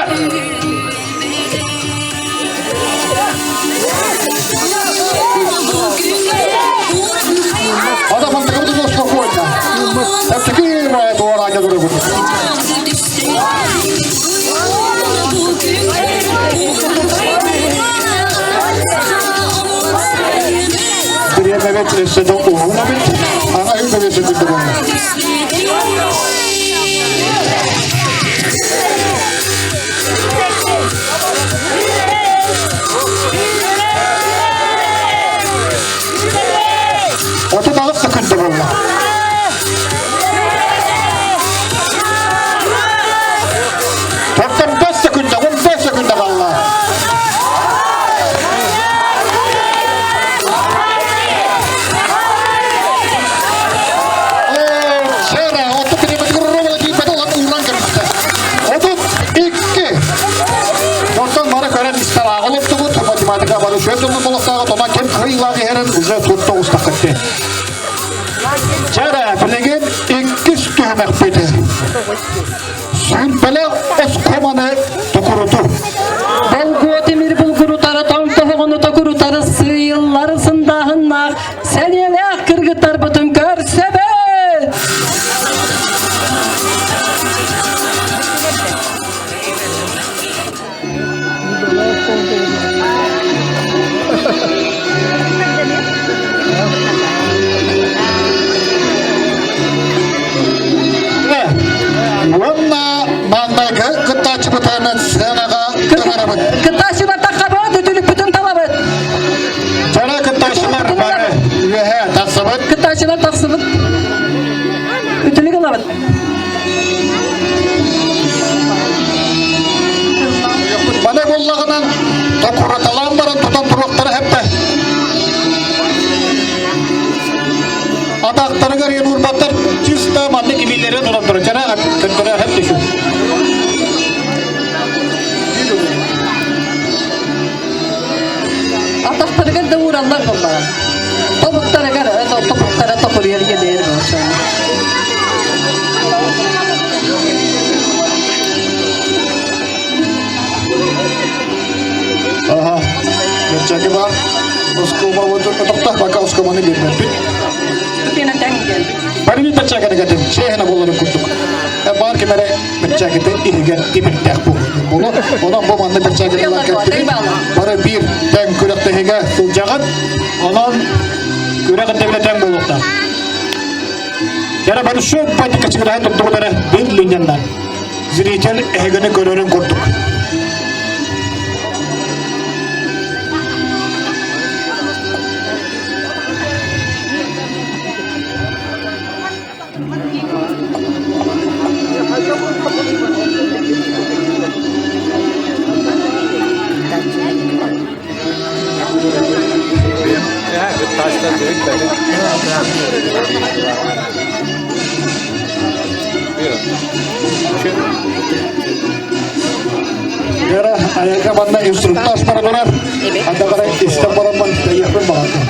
Адам мантыгыбыт спокойно. Таптыки туораня турабыт. Бириэмэбит өссө да уһун эбит. Ана үбү өссө 38 секунда буолла. 95 секунда, 15 секунда қалла. Чара, 30 километр ровно тиийбэт улан ууран кэлбитэ. 32. эрэн уже тутта устаххытты. Чара, билигин иккис түһүмэхпит. Сүүрбэлэ оскуоманы токуруту. Болгуо тимир булгурутара тоҥтоһоҕуну токурутары сыыйыллары сындааһыннаах сэниэлээх кыргыттарбытын көрсөбүт! Уонна маҥнайгы кыттааччыбытын сценаҕа ыҥырабыт. Кыттааччылар таххабыт, үтүлүкпүтүн талабыт. Дьара кыттааччылар бары үөһэ тахсыбыт. Кыттааччылар тахсыбыт. Үтүлүк ылабыт. Маны буллаҕынан токураталаан баран тутан туруохтара эппэ. Атахтарыгар уурбаттар чисто маннык илиилэрин тутан турар. Чара көрдөрө хэп түшү. Атахтарыгар да уураллар буоллаҕа. Тобуктарыгар, тобуктара токуруйар диэдээр буолсун. Ага. Бэрчээки бар. Оскуома тохта пока оскуоманы биэрбэппит. Барыны бэрчээкини кэтим. Чиэһинэ буоларын курдук. Бар ким эрэ бэрчээкити иһигэр тимирдээх буолуо. Онон бу манна бэрчээкини ылан кэттибит. Бары биир тэҥ күрэхтэһиигэ сылдьаҕыт. Онон күрэх ирдэбилэ тэҥ буолуохтаах. Дьара бары сүөппэт качыгыраһа турдугут эрэ биир линияннан. Зритель эһигини көрөрүн курдук. Вера, айылга манна инструктаж бара турар. Анда баран истэн бараммын тэйиэхпин баҕардым.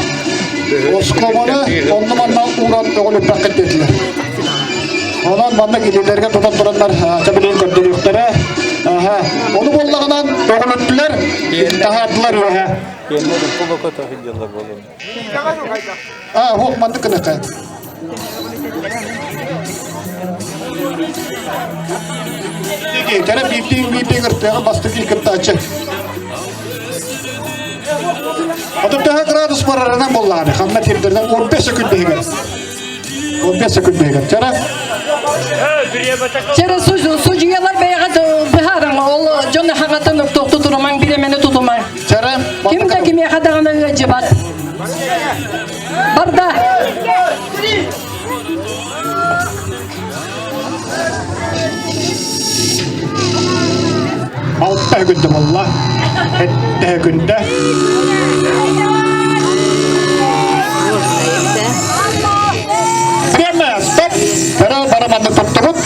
Оскуоланы онно манна ууран өҕүлүппэккит диэтилэр. Онон манна илиилэргэ тутан тураннар чэбилиин көрдөрүөхтэрэ. Аха. Ону буоллаҕынан өҕүлүттүлэр, таһаардылар үөһэ. А, вот маннык гыныка. Кэрэ биирдии биирдии ыртыаҕа бастакы кыттааччы. Ото төһө градус барарынан буоллаҕына, ханна тиэрдэринэн 15 секунд иһигэр. 15 секунд иһигэр. Чара. Чара судьуйалар бэйэҕэ быһаарыҥ, ол дьон хаҥатын туохту турумаҥ, бириэмэни тутумаҥ. Чара. Ким да кимиэхэ даҕаны ыалдьыбат. Барда. Алта күндэ болла. Этте күндэ. Время, стоп! Бара бара манна туттубут.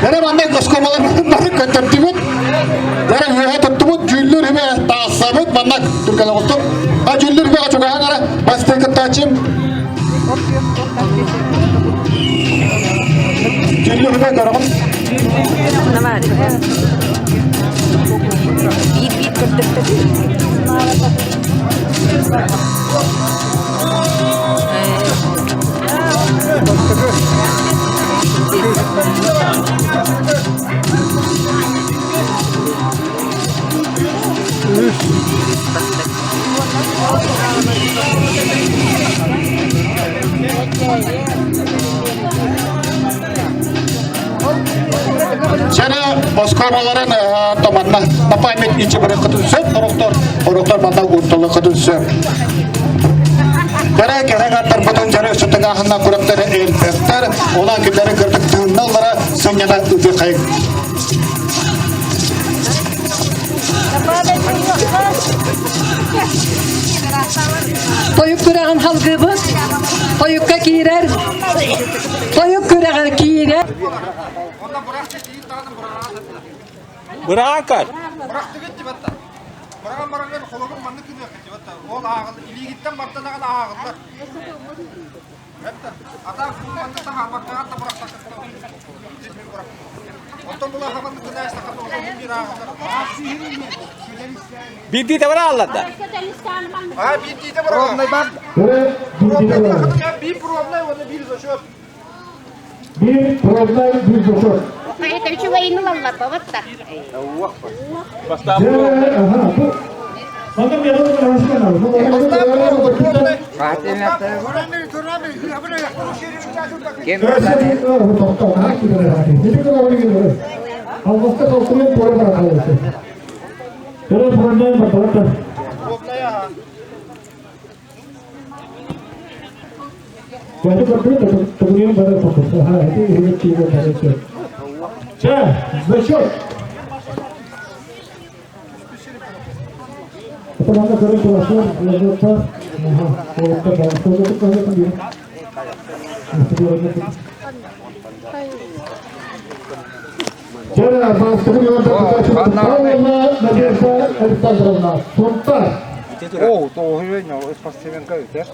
Бара манна оскуолалар бары көтөрдүбүт. Бара үөһэ туттубут, дьүүллүүр үбэ таасабыт, манна түргэн оҕустук. А дьүүллүүр үбэҕэ чугаһан ара бастыҥ кыттааччым. Дьүүллүүр үбэ көрөҕүн. Биир-биир көрдөртөбүн. Сана оскуолаларын томанна на память ичи барахытын сөп, орохтор, орохтор манна уурталахытын сөп. Кэрэ кэрэ гаттарбытын дьары сытыҥааһынна кураптары элбэхтэр, онон кинилэри кырдык тыынналлара сынньана ытыхайын. Тойук күрэҕин халгыыбыт. Тойукка киирэр. Тойук күрэҕэр киирэр. Быраакар. Быраҕан баран холобур маннык гыныахха Ол ааҕыл илиигиттэн барданаҕын ааҕыллар. Атаах маннык таһаарбаккаҕар да бырахтахха Оттон булаха маннык гынаастаха биир ааҕыллар. Биирдиитэ быраҕаллар да? Аа биирдиитэ быраҕаллар. Биир пробнай уонна биир зачет. Биир пробнай, биир зачет. Это үчүгэйин ылаллар бабатта. Бастаан Зачет! Надежда Александровна, О, тоҕуһуйа спортсменка үтэр.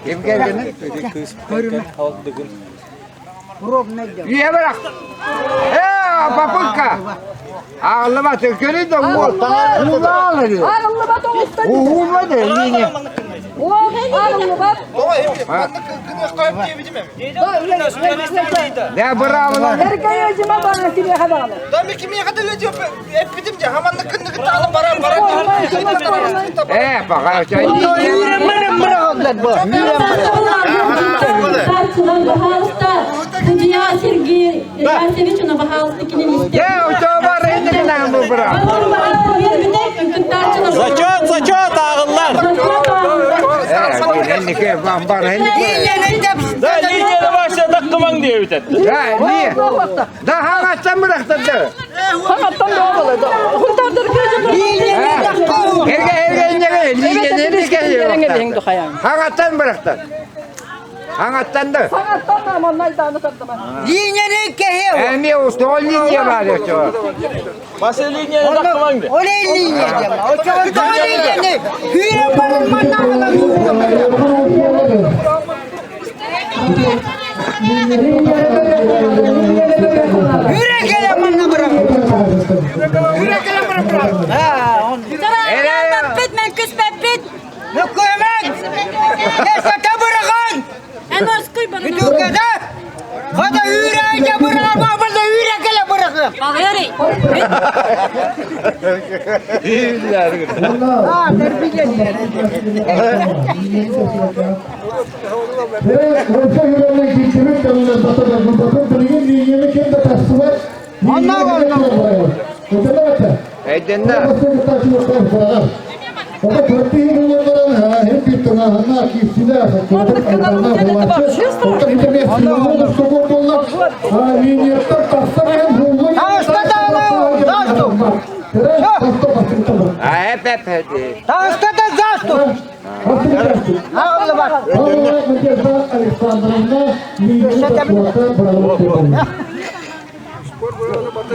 Ким кэргэнэ? Ийэ бырах! Э, попытка! Ағыллыма төкөрү да уол. Уулаалы. Уулма да линия. Да браво. Э, пока. Судья Сергей Иванович, Зачет, зачет ағыллар! Да, линияны башта таққымаң деп өтеді. Да, не? Да, хаңаттан бырақтырды. Хаңаттан да болады. Эрге, эрге, иннеге, линияны Хаңаттан бырақтыр. Хаңаттан да. Хаңаттан маннайдааны тардыма. Линияны кеһе. Эми устол линия бар өтө. Басы линияны таққымаң деп. Олей линия дем. Очоҕо линияны. Hüre barın Hüre gele manna bırak. Hüre gele bırak bırak. Ha, on. Бит мен күспәппит. Мөкөмән. Несата bırakın. Бүтүкәдә. Хада hüre bırak, бабылда hüre gele bırakın. Ha, terbiye А, эп, эп, эп. Тағыстата заступ. Ағылы бар.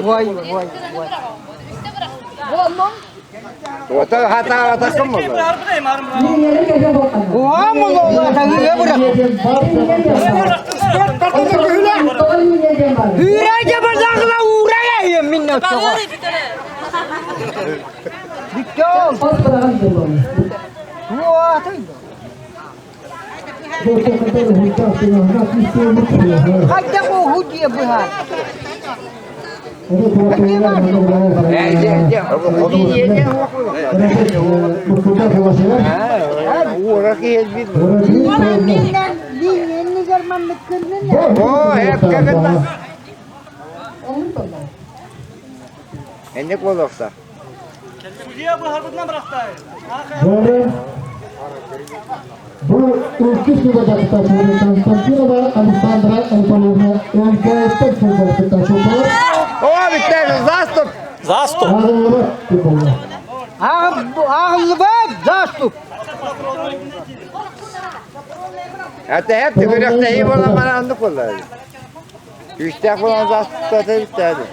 Вай, вай, вай. Ота хата ата кым болду? Оамыл ола тагыга быrak. Hüre bardağla uğraya minna çoğa. Bitti. Хайда бу худи быха. Энник болуқса. Bu ülke Константинова Александра Анатольевна өлкәттен О, битте, заступ. Заступ. Ағылы заступ. Это hep tükürükte iyi olan bana andık vallahi. Күүстээх буолан бастата бүтээди.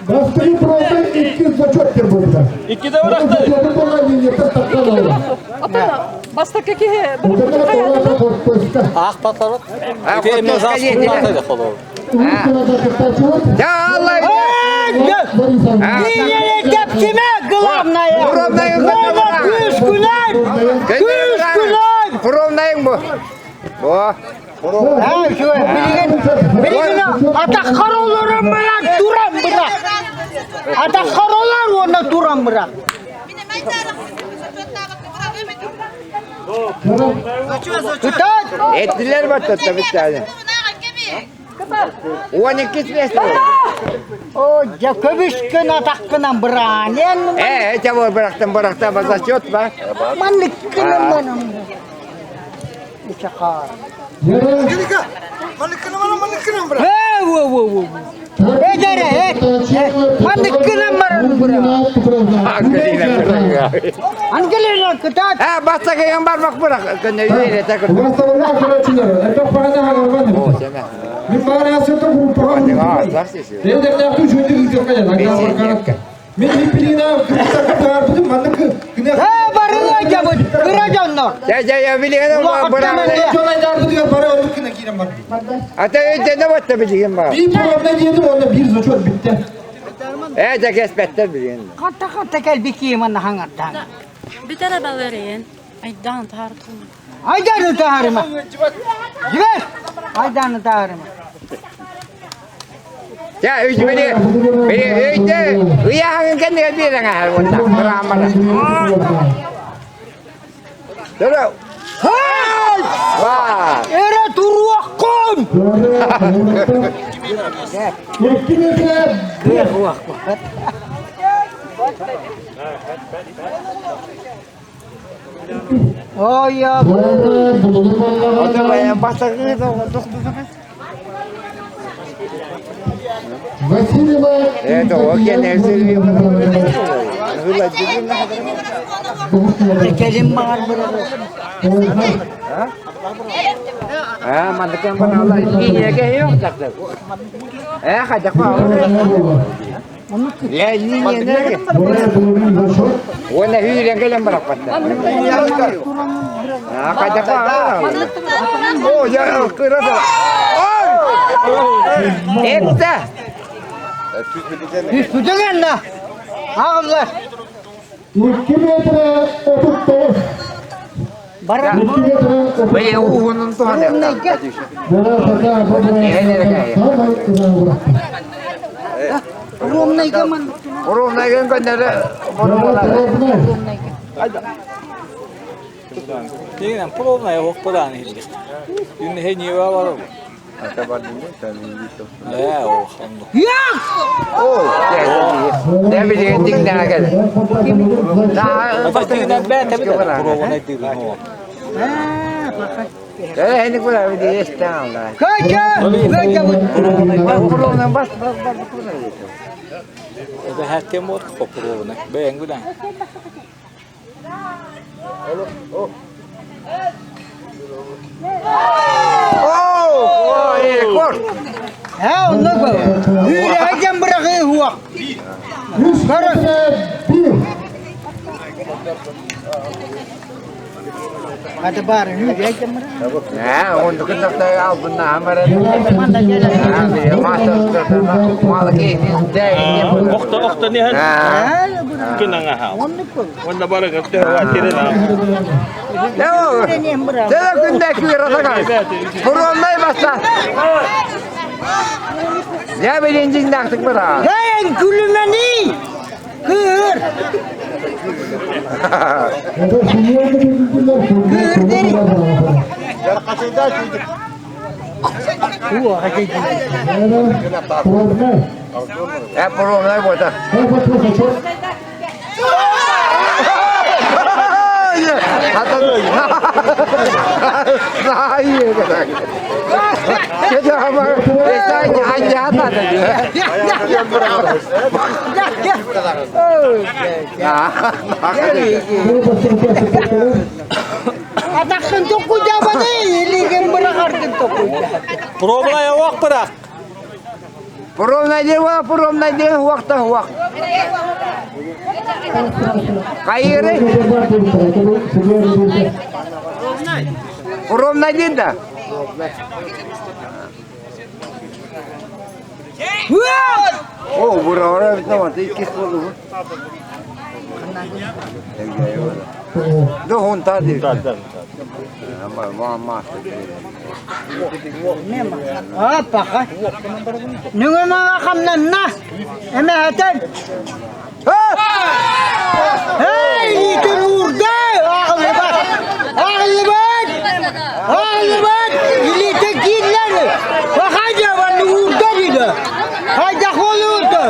Бастакы пробный иккис зачет диэн буолбута. Иккитэ бырахты. Бастакы киһи Аах патарат. Ити эмне зас куллата холор. Кэпсиме главное. Күүс күнэн! Күүс күнэн! Пробнайың бу. Бу. Билигин билигин атаххар олорон баран туран бырах. Атаххар олор уонна туран бырах. Кытат! Эттилер баттатта биттәне. 12 место. О, дьэ көбүскүн атаххынан быраан. Э, это вот бырахтан бырахтан зачет ба. Манныккынан манам. Ичахар. Э, во, во, во. Эдере, э, манныккынан баран быра. Ангелина кытат. Э, бастакыгын бармак бырах. Көнө үйрете көр. Мен баарасыты группаға Мен хиппилина кыргыздар маннык Э, барыга жабыт, кыра дьоннор. Я я я билигин бырах. Жолайдарды бара оннук кына киирен бар. Ата өйдене батта билигин бар. Bir programda деді онда bir зачет битти. Э, да кеспеттер билигин. Хатта хатта кел бикиим анна хаңаттан. Бүтәрә балерин. Айдан тартым. Айданы таарыма. Жибер. Айданы таарыма. Я өйдө били били өйдө ыяһын кэннигэ биэрэн аһар уонна быраамара. Тура. Хай! Ва! Эре туруохкун! Ой, я. Васильева. Это Келин маған А, мандыкан бана линияге yok такты. Э, хайда па. Я линия неге? Оны үйрен келем барак батта. А, хайда па. О, я кырада. Ой! Этте. Түспүтеген да. Ағылар. 2 метр 39. Бара. Бeye уһунун туһаны. Ромнайга ман. Ромнайга көннәре Дигән пробная хоппадан хилли. Юн хе нива бар. Э, о, ханды. Як! О, не билген дигнә гел. Ата дигнә бә тәбе пробная дигән. Э, хәни күрә бит эстә алла. Көчө! Көчө! Пробная бас бас бас Это хәттем от пробная. Бәң белән. О, рекорд. Ха, онны бу. Үйрәгән бирагы хуак. Hadi bari үйрәгән бирагы. Ә, онды кытыкта ал бунна амара. Охта охта не хан. Кына ха. Онда бара гытты ва тирена. Тәлә күндә күрә Пробная баса. Я билен нактык бара. Эй, күлүмәни! Кыр! Кыр дери. Э, пробная бота. Атақын тоқу жабады, елеген бірағардың тоқу. Пробная уох бырах. Пробная день, пробная день, уохта уох. Хайыры? Ровно один, да? О, бура, ora, иккис болду. До хунта ди. Ама, ма, А, паха. Нүгэмаҕа хамнанна. Эмэһэтэн. Эй, илиитин уурда! Аҕыллыбат! Аҕыллыбат! Аҕыллыбат! Илиитин кииллэр! Бахайда ванны уурда диде. Хайда холуурда.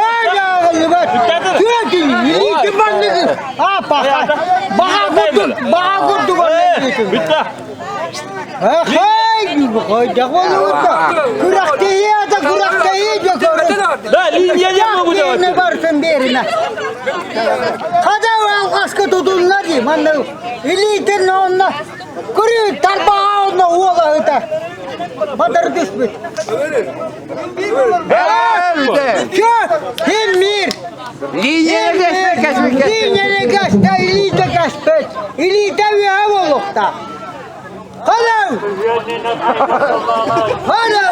Эй, аҕыллыбат! Түөтүн, илиитин манныгы. А, паха. Баха курдук, баха курдук илиитин. Бүтті. Хай, хайда холуурда. Күрэхтэһии ата күрэхтэһии дьокорун. Да, линия не могу давать. Не барсын берине. Хада алғашқы тутулна ди, манна илиитин онна көрүү тарбаға онна уола ыта. Батыр түспүт. Чө, хим мир. Линия кэспэ Линия кэспэ, илиитэ кэспэт. Илиитэ үөһэ буолуохта. Халау! Халау!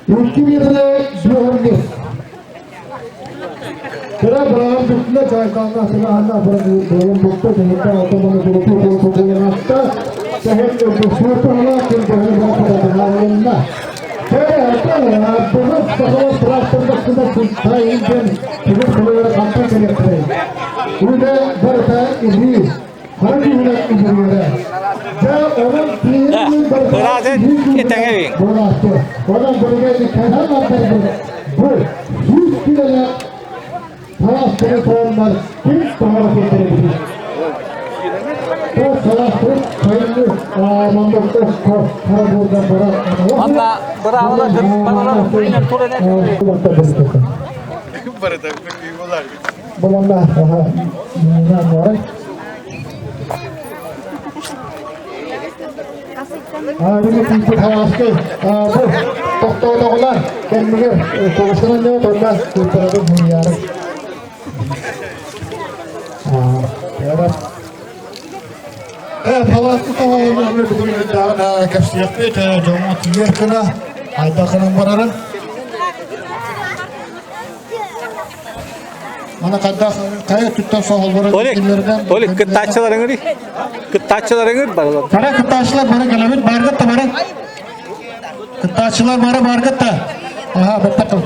Ülkü birine güvenli. Kira Braham bütüne çaykanlar silahına bırakıyorum. Bukta tehlikte otomanı durupu korku bulunakta. Tehlikte bu hala kim tehlikte otomanı Kere hatta bunu sakala traktörde kıda kutayın kimin kılıları katta gerektirir. Burada barata izi. Hangi hünet izliyor? Ja onun tiyini barata Etеңе Onun bölgesi kenar Bu 100 kiloluk Taraf tohumlar kim tohum getirebilir? Bu tarafı kayınlı amanda okko karaburda bara. Manna быраалар баралар Bulanda aha ne var? Abi bu havaske bu toktoodoğular kendine konuşulan ne onlar kurtaralım bunu yarın. Evet. Evet, havaske tamamını bugün daha kapsiyatlı jomu tiyerkana hayda kanan bararın. Mana kadar kaya tuttan soğulları Толик, Толик, кыттаачыларыңыр, кыттаачыларыңыр баралар. Kara kıttaşlar bana gelebilir, bargıt da bana. Kıttaşlar bana bargıt da. Aha, bekle.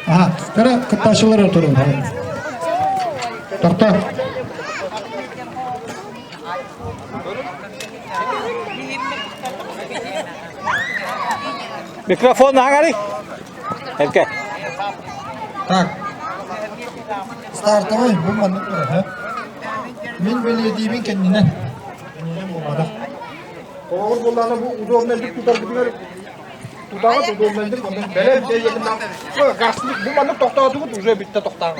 Aha, kara kıttaşlar oturun. Doktor. Микрофон аңари. Эрке. Так. Стартовый bu manlık ha. Min belediyemin kendine. Оғыр болланы бу удобнелдик тутар бүтүнөр тутагат удобнелдик ондан беле бе якындан гаслик бу маннык токтоотугут уже битте токтаган.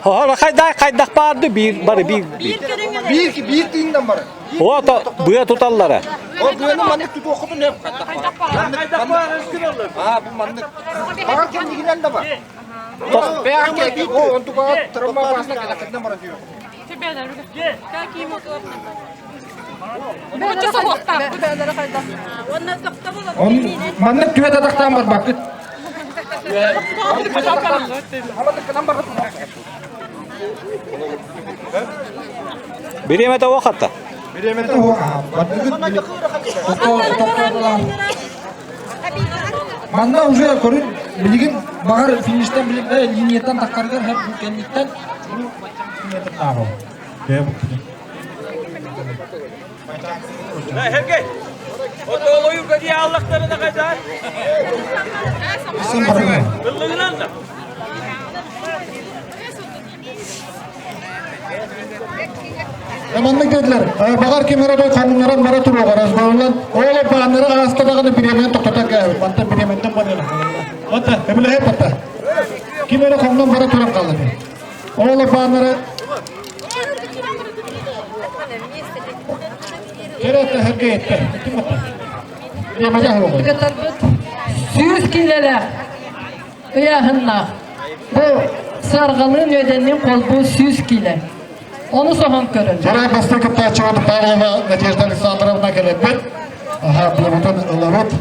Хора хайда хайдах барды бир бары бир. Бир бир тыйындан бары. Ото быа туталлара. О буны маннык туту окуту не кайдак бар. А бу маннык. Багар кемдигинен да бар. Маннык түөт атахтаан барбаккыт. Бириэмэтэ уохатта. Бириэмэтэ уох. Манна уже көрүн билигин баҕар фиништен билигин линияттан таххарыгар һэп бу кэнниттэн метр таабыл. Хергей! Отоолойу көдии аллахтарына кайда? Ыллыгынан да. Маннык диэтилэр, баҕар ким эрэ хомуннаран бара туруоҕа разговорлан, ол бааннары ааста даҕаны бириэмэни тохтотон кээбит, мантан бириэмэттэн барыах. Отта, эбилэһэ батта. Ким эрэ хомунан бара туран хаалла. Ол бааннары Керетте herge etте. Сүүс киилэлээх ыйааһыннаах. Бу сарҕалыын үөдэннин холбуу 100 киилэ. Ону соһон көрөн. Дьара бастакы кыттааччыбыт Павлова Надежда Александровна кэлэппит. Аха, булубутун ылабыт.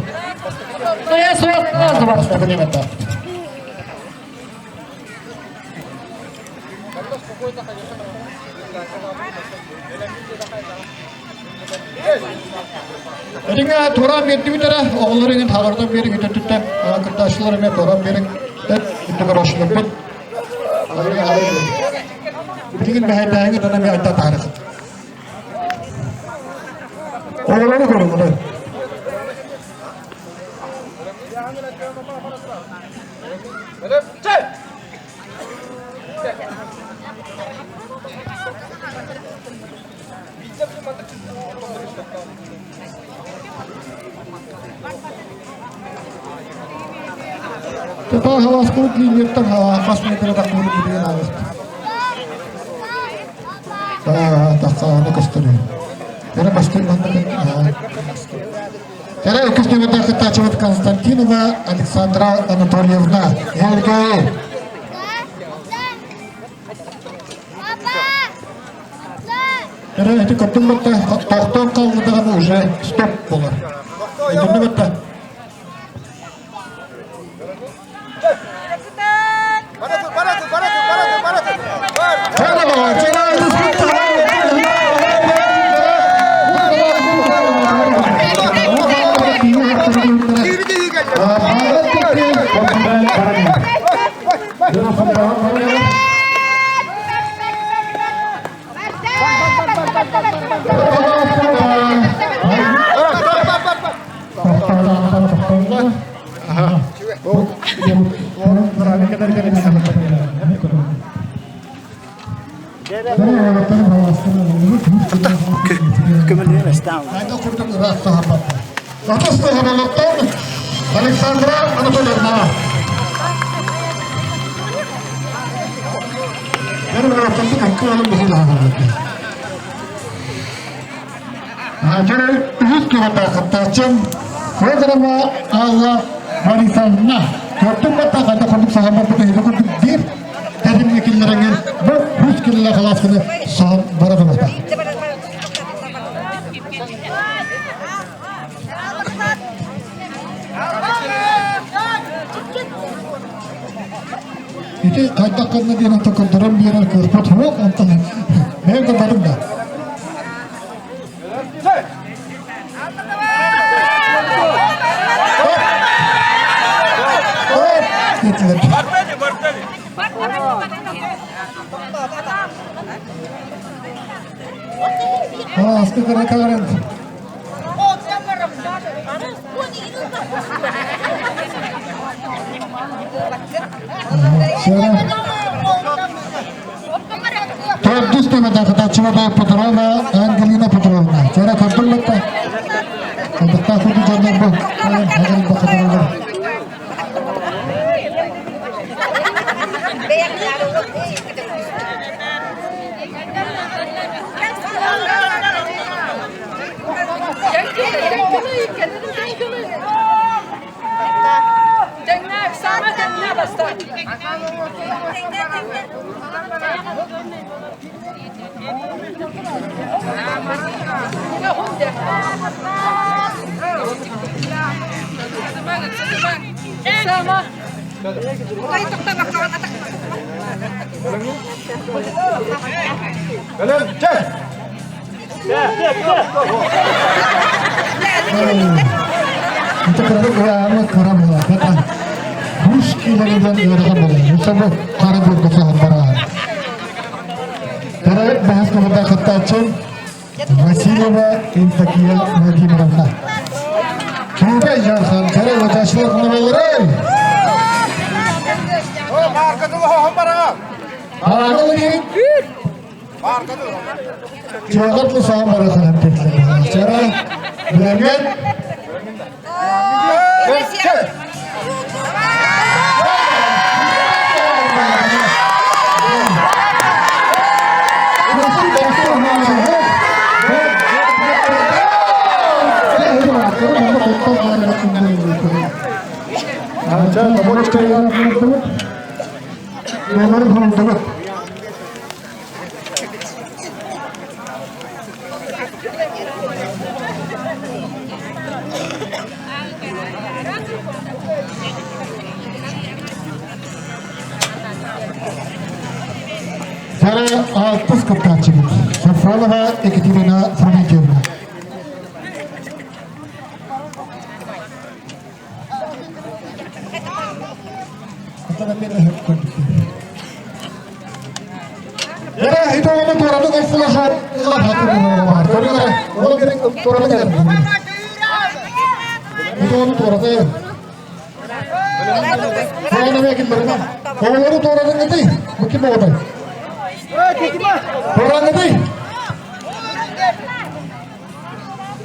Ая суох Бастакы немета. Эдиҥэ туораан биэрдибит эрэ, оҕолор иҥин хаҕардан биэриҥ үтөттүттэн кыттааччылар эмиэ туораан биэриҥ үтүгөрөөччүлэрбит. Билигин мэһэйдээһиҥи дана эмиэ айта таарыхыт. Оҕолору көрүҥ, оҕолор. Тата халаскыбыт линияттан хас метр тахсыбыт билигин ааҕыт. Тахсааны көстөрүү. Кэрэ бастыҥ манна Кэрэ үкүс нөмердэр кыттааччыбыт Константинова Александра Анатольевна. Эһэргэйи! Эрэ ити көрдүм батта тохтоон хаалбытаҕына уже стоп буолар. Итиннэ батта. Александра Анатольевна. Үһүс кыттааччым Федорова Алла Борисовна. Көрдүм батта қайда курдук саҕаммаппыт эһиги курдук биир тэтимҥэ киллэрэҥҥин бу үс киллэ халааскыны соһон бара турбута. Ити хайдах гынна диэн онтон көрдөрөн биэрэр кыахпыт суох, онтон бэйэм көрбөтүм да. Аскы кыракарын. Төрдүс төбөтө кытаччыга Петрова Ангелина Петровна. Чара көрдүм бетте. Кадыкта курду дьоннор бу. Хагырын бакытырылар. Бэлэм, чэ! Ити кырдык ыаама кыра буолар. Үс киилэнэн ыарахан буолар. Усабы хара бурга соһон бараан. Тара баһас кыбырда кыттааччым Васильева Евдокия Владимировна. Күүбэй Жархан, кэрэ оташлар кынабаларай! Чуоҕар саҕан бараханан теклер. Чара билэрген Сара алтыс кыттааччыбыт Софронова Екатерина Фрументьевна. Yere itoğunu tuğradık o flaşa Itoğunu tuğradı. Tuğradı belki bırına. Oğulları tuğradın dedi. Bu kim oldu? Tuğradı dedi.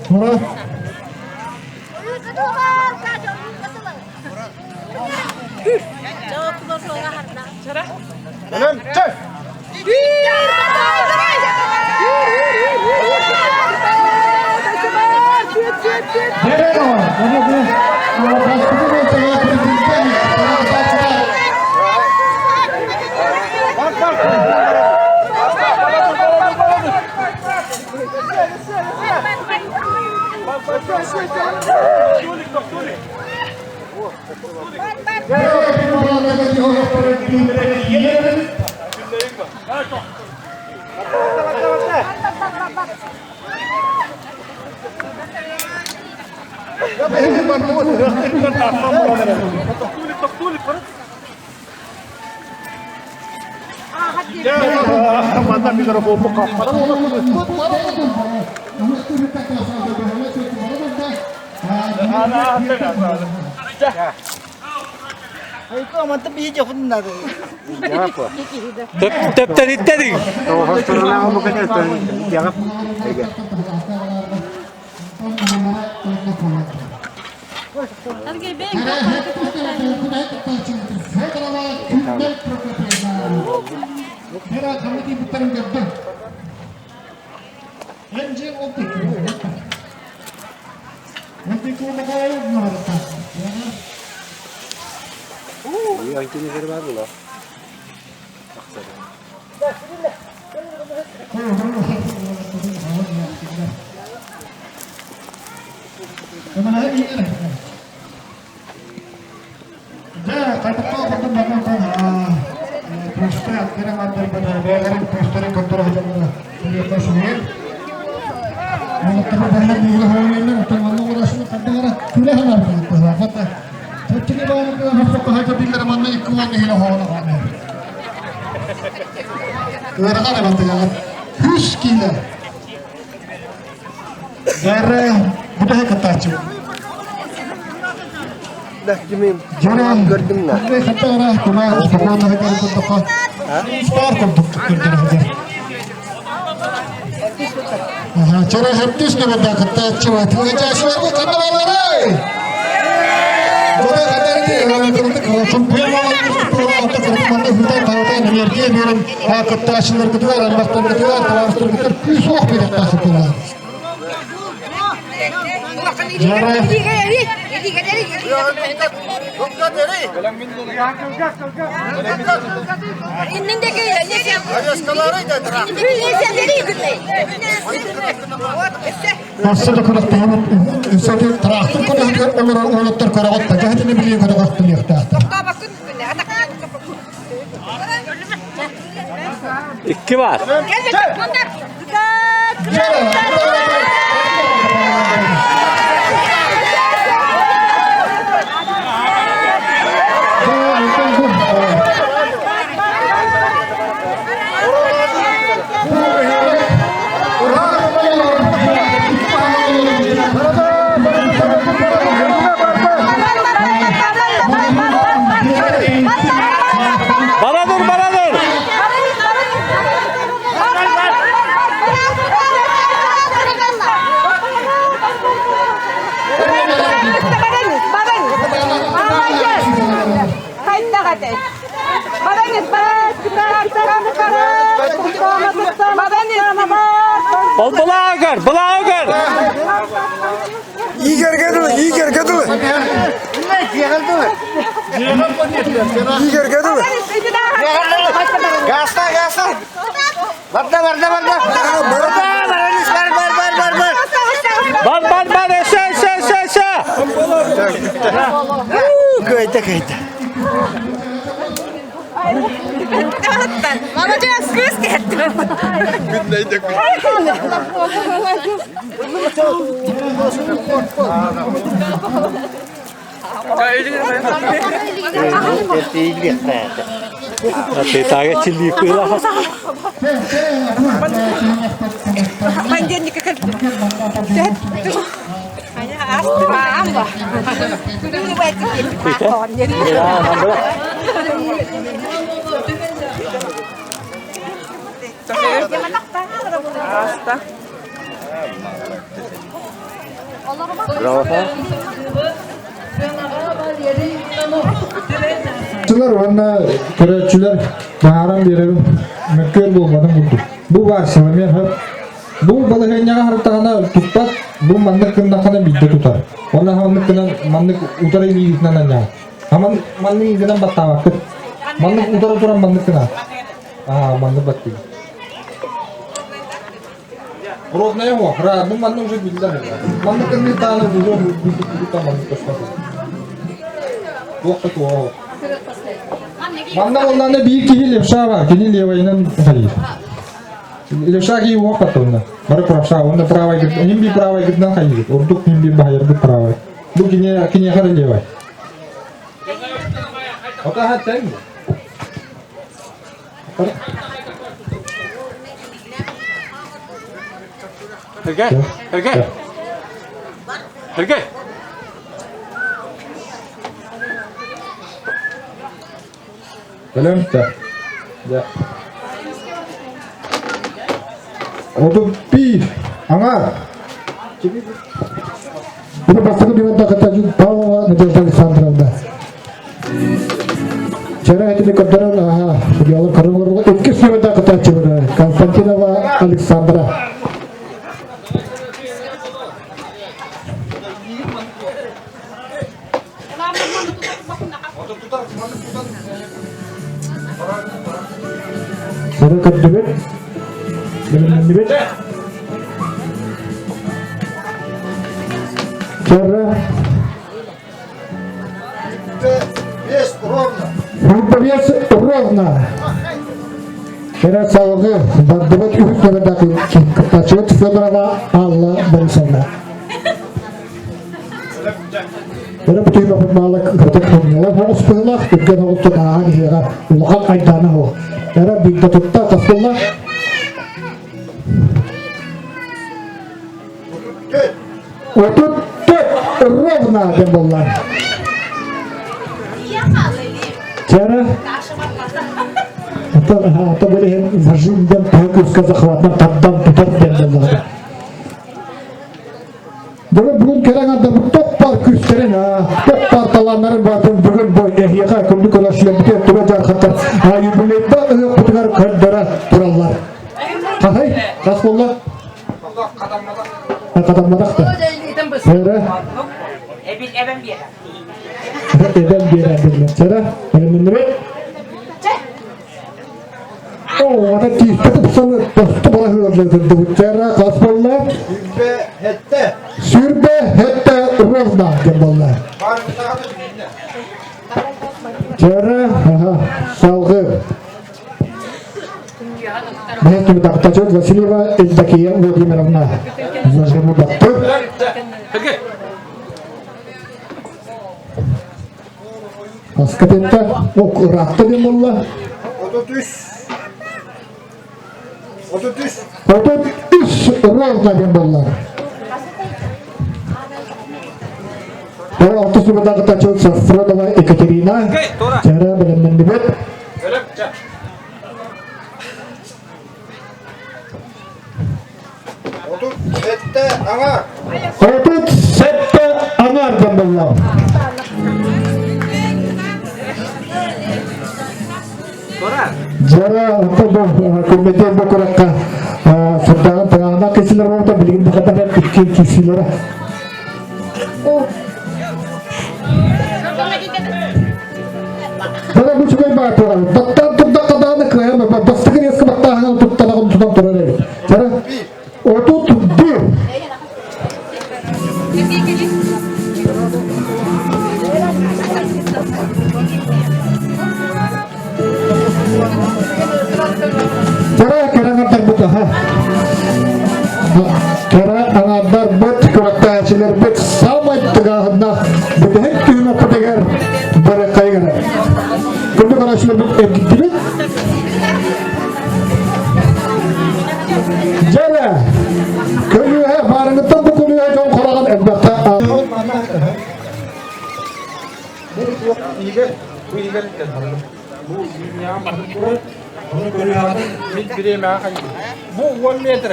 Tuğra. Бэлэм, чэ! Манна микрофон Төптөрүттэрин. Ыарахан эбэтигэр үс киилэ. Дьэрэ бүтэһик кыттааччы. Дьэрэ хаттара куна спокойно курдукка спар курдук көрдөрөр. Чара хаттыс нөмөрдө кыттааччы тыгачаачыларга ханна барарай? Кыттааччыларгытыгар, аймактаргытыгар, табаарыстаргытыгар күүс уох бириэхтаах буолар. Өссө да күрэхтэһэбит өссө да тыраахтыр көлөһүгэр олорор уолаттар көрөҕүт да дьэһитини билии көрөҕөх билиэхтээхтэр. Икки бар. Бара dur, бара dur. Ол былаагар, былаагар. Игорьга дылы, Игорьга дылы. Игорьга дылы. Гаста, гаста. Барда, барда, барда. Барда, бар, бар, бар, бар, бар. Бар, бар, бар, эсе, эсе, эсе, эсе. Кайта, кайта. Молодец, кыз кетти. Тетаге чилли кыла. Понедельника кэлтим. Чылар уонна көрөөччүлэр баһааран биэрэбин мөккүөр буолбатын курдук. Бу баар силомер хөп. Бу балаһыанньаҕа харытаҕына туппат, бу маннык гыннаххына биирдэ тутар. Онно маннык гынан маннык утары илиитинэн анньаҕын. Аман маннык гынан баттаабаккыт. Маннык утары туран маннык гына. Аа, маннык баттыыр. Ровная уох, бу манна уже биллэр. Маннык гынныы тааны уже бүлдүк маннык көстөр. Туох да туох. Манна боллаана биир киһи левша бар, кини левайынан хайыр. Левша киһи уох паттонна. Бары правша, онно правай ним би правай гытынан хайыр. Ордук ним би баһайырбыт правай. Бу кини киниэхэ левай. Ота хаттан. Herge, herge. Herge. Бэлэм да. Да. 31. Аңар. Bunu бастакы диванда кытта Павлова Надежда Александровна. Вчера этими көрдөрөн, аха, судьялар көрүҥ иккис диванда кытааччыбыт Константинова Александра. Сары көрдүбүт, билиннибит. Вчера Вес ровно. Вчера салгы бардыбыт үһүс номердaki кыттааччыбыт Федорова Алла Борисовна. Бары бүтүйбэппит маала кытык хомньолор оҕус быһыылаах, түргэн оҕустун ааһан иһиэҕэ улахан айдаана суох. Эрэ биирдэ тутта тасылла. 34 ровно диэн буолла. Чара ата билиһин зажим диэн төһө күүскэ захватынан тардан тутар диэн буолла. Бүгүн бүгүн кэлэн ардабыт топпар күстэрин, топпар талааннарын баатын бүгүн бу эһиэхэ күндү көрөөччүлэрбитигэр туга дьаархаттар юбилейда ыһыахпытыгар көрдөрө тураллар. Хахай, хас буолла? Хатамматах да. Эре. Эбэн биэрэр. Эбэн биэрэр диэн. Чара, бэлэмнэннибит? Оо, ата тиистэ тупсан тосту бараһыылар Чара, хас болла? Сүрбэ хетте. Сүрбэ хетте ровно диэн болла. Чара, аха, салгы. Мен Тактачок Васильева Евдокия Владимировна. Зажиму баттыр. Аскапетта ок ыраатта диэн буолла. 33. 33. 33 ровно диэн буолла. Алтыс нөмірдағы тачыл Сафронова Екатерина. Жара бөлімнен 37 аҥар. 37 аҥар диэн буолла. Дьара ото бу күммэтиэн бу куракка сырдааҕын тыҥаана кисилер болта билигин бахатар күткүн кисилere. Бара бу үчүгэй баатыра. Баттаан турдахха даҕаны кыайан бастакы резко баттааһынан туттанаҕын тутан турар эбит. Чара 31. Чара кэрэ аҥардарбыт аха. Кэрэ аҥардарбыт, күрэхтэһээччилэрбит саамай тыгааһыннаах бүтэһик түһүмэхпитигэр быракайгара. Күндү көрөөччүлэрбит эргиттибит. Дьэрэ, көлүөһэ, баарыҥыттан бу көлүөһэ дьон хораҕын элбэхтэ Бу Бу 10 метр.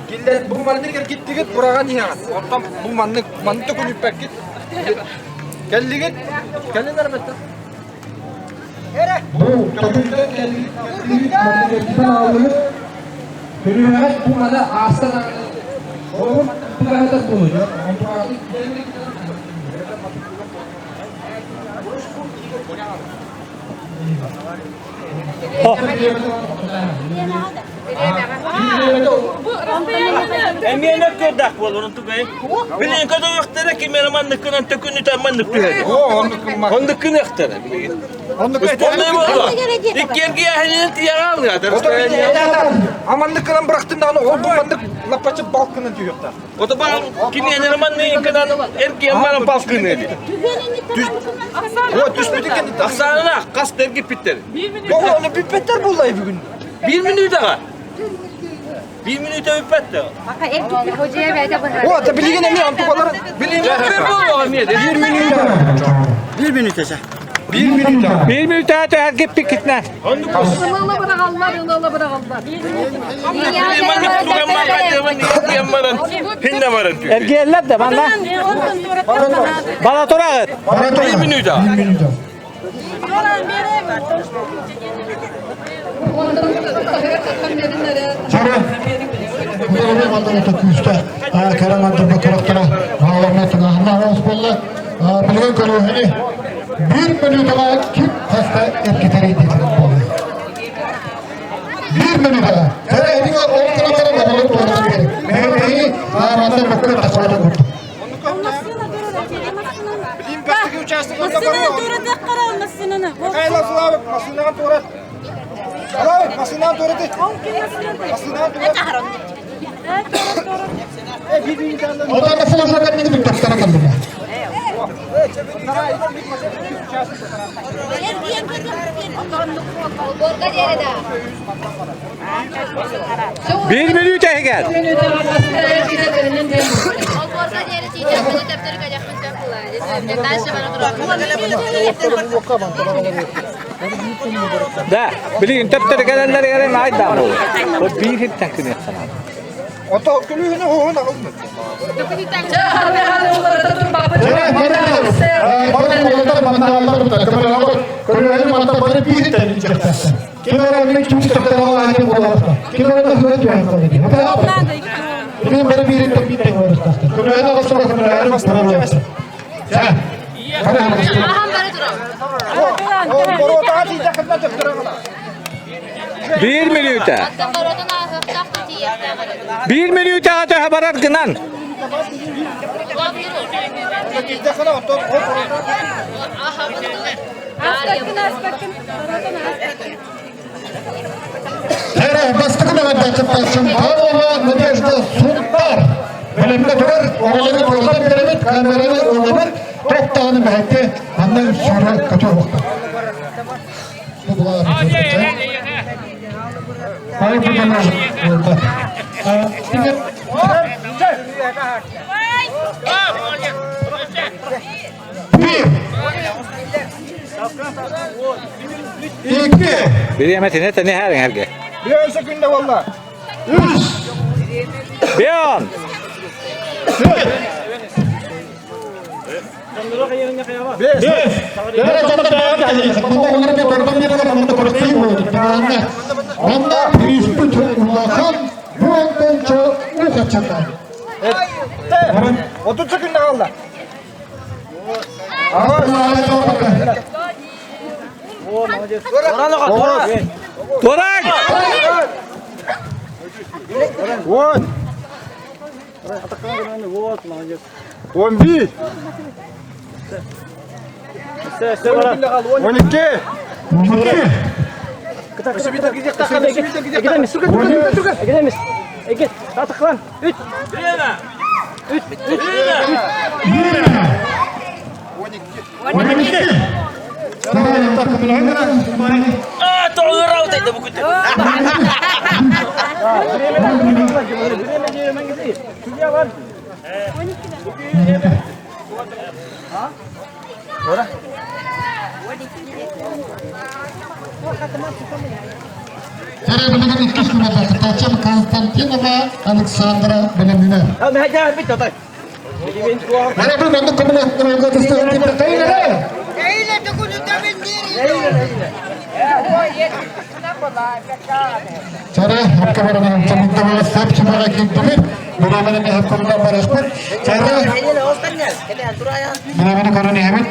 Киллер бу маннык эргиттигит бураҕан иһэҕит. Оттон бу маннык маннык төкүнүппэккит. Кэллигит? Кэлин эрбэттэ. Бу төкүнтэн кэллигит маннык ааллыгыт. Төрүөҕэт бу маны аастан Оҕум тугаһыта буолуо. Эмиэнэ көрдөх буолурун тугай. Билин көтөөхтөрө кимere манныккынан төкүнүтэ маннык түһэр. Оннук кыныахтара билигин. Иккиэрги аһынын тиэҕэ Аманнык кынан бырахтын даҕаны ол бу маннык лаппачы балкынан түһүөхтээх. Ото баал кимиэнэ маннык кынан эргиэн баран балкыны дии. О түспүтү кэнниттэн. Ахсаанына хас эргиппиттэр. Оҕо ону бүппэттэр буоллай бүгүн. Биир мүнүүтэҕэ. Биир мүнүүтэ бүппэттэ. О, та билигин эмиэ онтукалар Билигин Биир мүнүүтэ. Биир мүнүүтэ сэ. Биир мүнүүтэ. Биир мүнүүтэ эргиппиккитинэ. Ылыла быраҕаллар, ылыла быраҕаллар. Эргиэллэр да манна. Бара тураҕыт. Биир мүнүүтэ. Билигин көрүөһүнү биир мүнүүтэҕэ ким хаста эргитэрий диэтин буолла. Биир мүнүүтэҕэ. Кэрэ эбиҥэ ол гына баран оҕолору туората биэрин. Мэһэйдэһии аарата бөккө тахсыбатын курдук. Билим бастакы участок Михайлов Славик массыынаҕа туорат. Славик массыынаҕа туораты. Массыынаҕа туорат. Одан флажок кэнники бүттөхтөрө кэллилэр. Биир мүнүүтэ иһигэр. Да, билигин төптөрү кэлэллэригэр айдаан буолуо. Ол биир хиттэн күнүөххэ Ото күлүүһүнү уһун аҕылмыт. Билигин бары биирин биир тэҥ барыстахтар. Көмөһөн аҕыстара көмөлөһөрүм барар. Сэ. Биир мүнүүтэ. Биир мүнүүтэҕэ төһө барар гынан. Эрэ бастакы мөҕөрдө кыттааччым Павлова Надежда Сунтар. Бэлэмҥэ турар, оҕолору туолан биэрэбит, камераны ылабыт, тохтоҕуну мэһэккэ манна сүүрэ көтө уохтар. Бу булаҕа Bir. İki. Бириэмэтинэ тэни хаарыҥ эргэ. Bir sekünde valla. Үс. Бион. Бес. Онно бириспит улахан буонтончо ухачата. 30 секунда kaldı. Туран! Он. 11. 12. А, тоҕура утайда бу күтү. Серебряный иккис күнэ Константинова Александра Белемина. Mana bu mannu komuna Чара хапкабарана чамыттабала сап чымага кимтибит. Бурамана ми хапкабара барашпыт. Чара Бурамана корона хабит.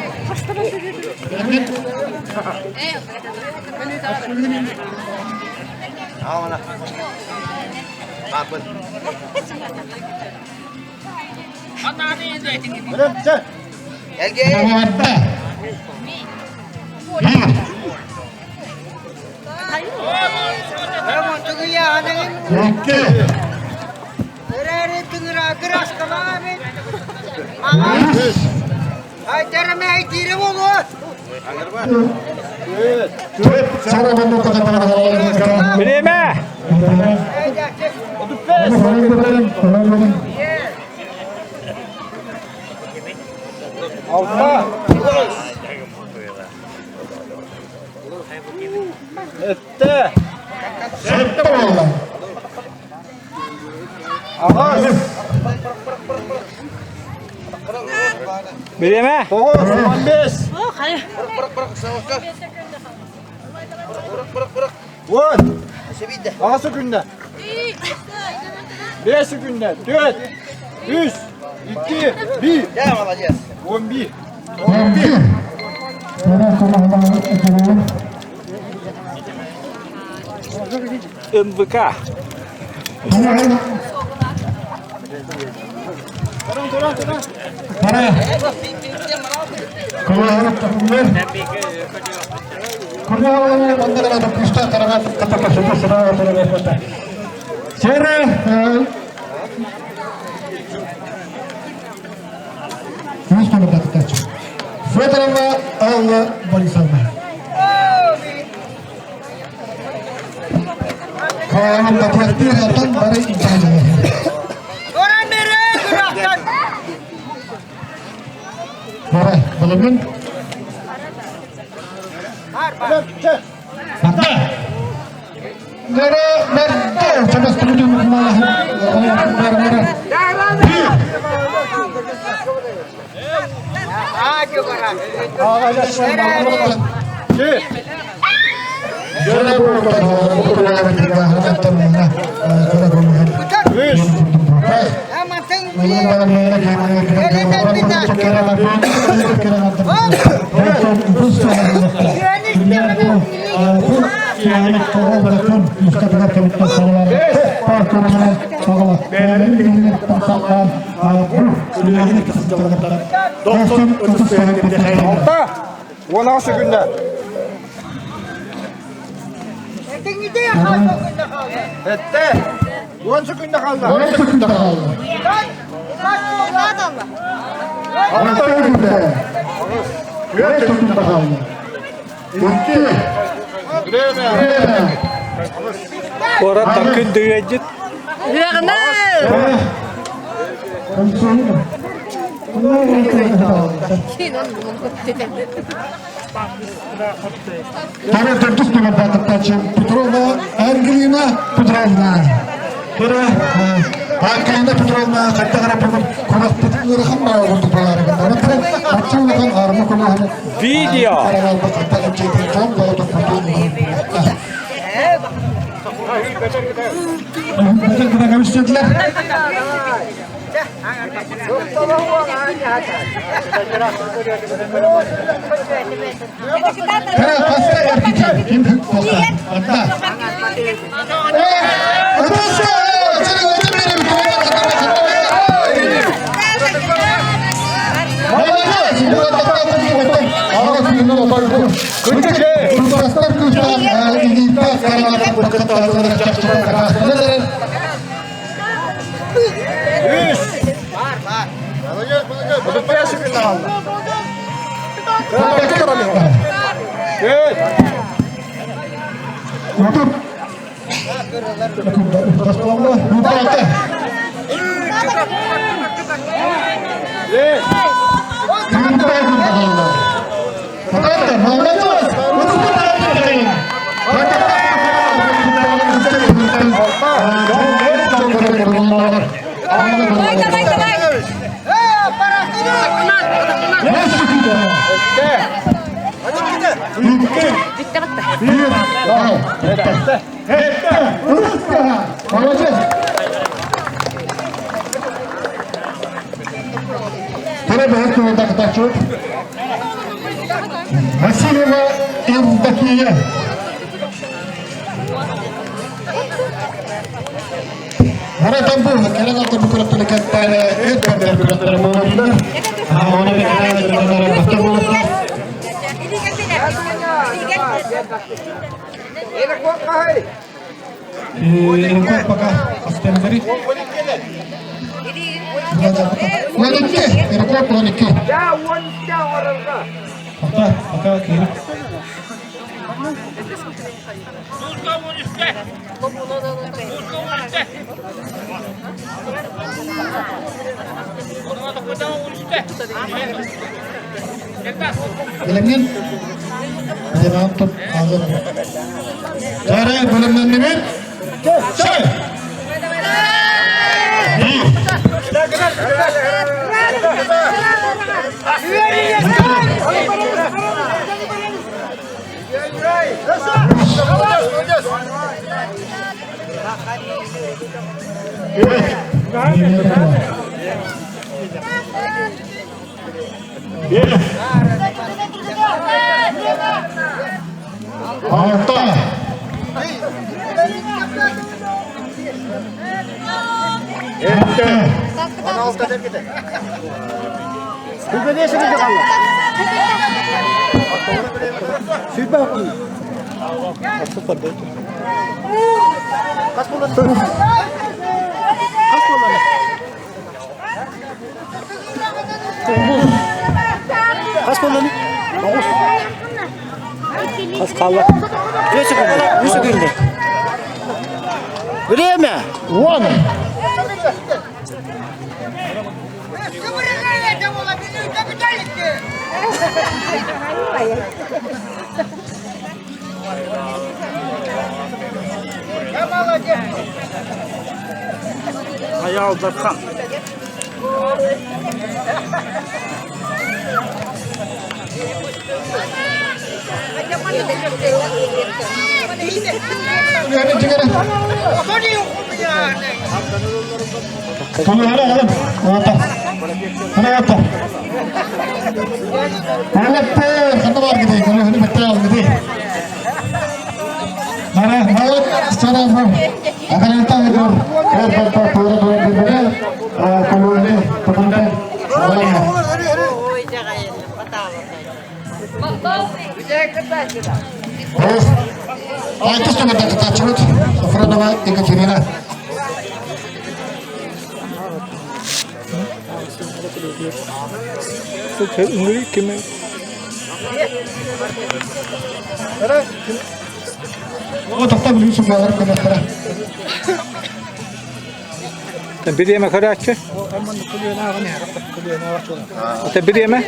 Бириэмэ! Алта. Этте. Сетте болла. Ағас. Бириэмэ! Тоғыз. 15. Он. Ағасы күнде. Бес күнде. Төрт. Үш. Iki. Bir. 11. МВК. Федорова Алла Борисовна. Каанын татыяктыр atan бары интихажы. Бара, баламын. Ата. Нere nerede? Çabas tutuyor mu? Алта, 16 күндә. Этте. 10 секунда қалды. 10 секунда қалды. Алты күндә. 4 секунда қалды. 2. Время. Куорат күн дүйэдьит. Тара төрдүс номер батыптачы Петрова Ангелина Петровна. Тара Ангелина Петровна қайта қарап бүгін қонақпыт ыарахан баа курдук балары Аччы улахан арма кулаһаны Видео. Тара хаста эркичи ким тоста. Анда. Үш. 35 секунда қалды. Төрт. Васильева Евдокия. Мурат Амбу, кэлэн алта бу күрэхтэри кэппээнэ үт бэрдэр күрэхтэри буолаллар. Оны бэкээн бастар буолуохтаах. Рекорд пока остендери. 12, рекорд 12. Пока, пока, Кирилл. Билемнен Билемнен туп азыр. Жары билемнен Чай! Алты. Жеті. Қас қалды. 3 секунда. 3 секунда. Время. Он. Аялдархан. Yani çıkarın. Көлүөнэ оҕолор, уота. Уота. Уолаттар, ханна бааргытый? Көлүөнэ бэттээ алгытый. Мара, малат, саразым. Акарента ыгыр, эр-бэртэ туора туора билбэдэ, көлүөнэ тутунда. Айтыс түмэрдэ кытааччыбыт Софронова Екатерина. Тоқта білген судьялар көмөктөрө. Бириэмэ көрөөччү. Ата бириэмэ?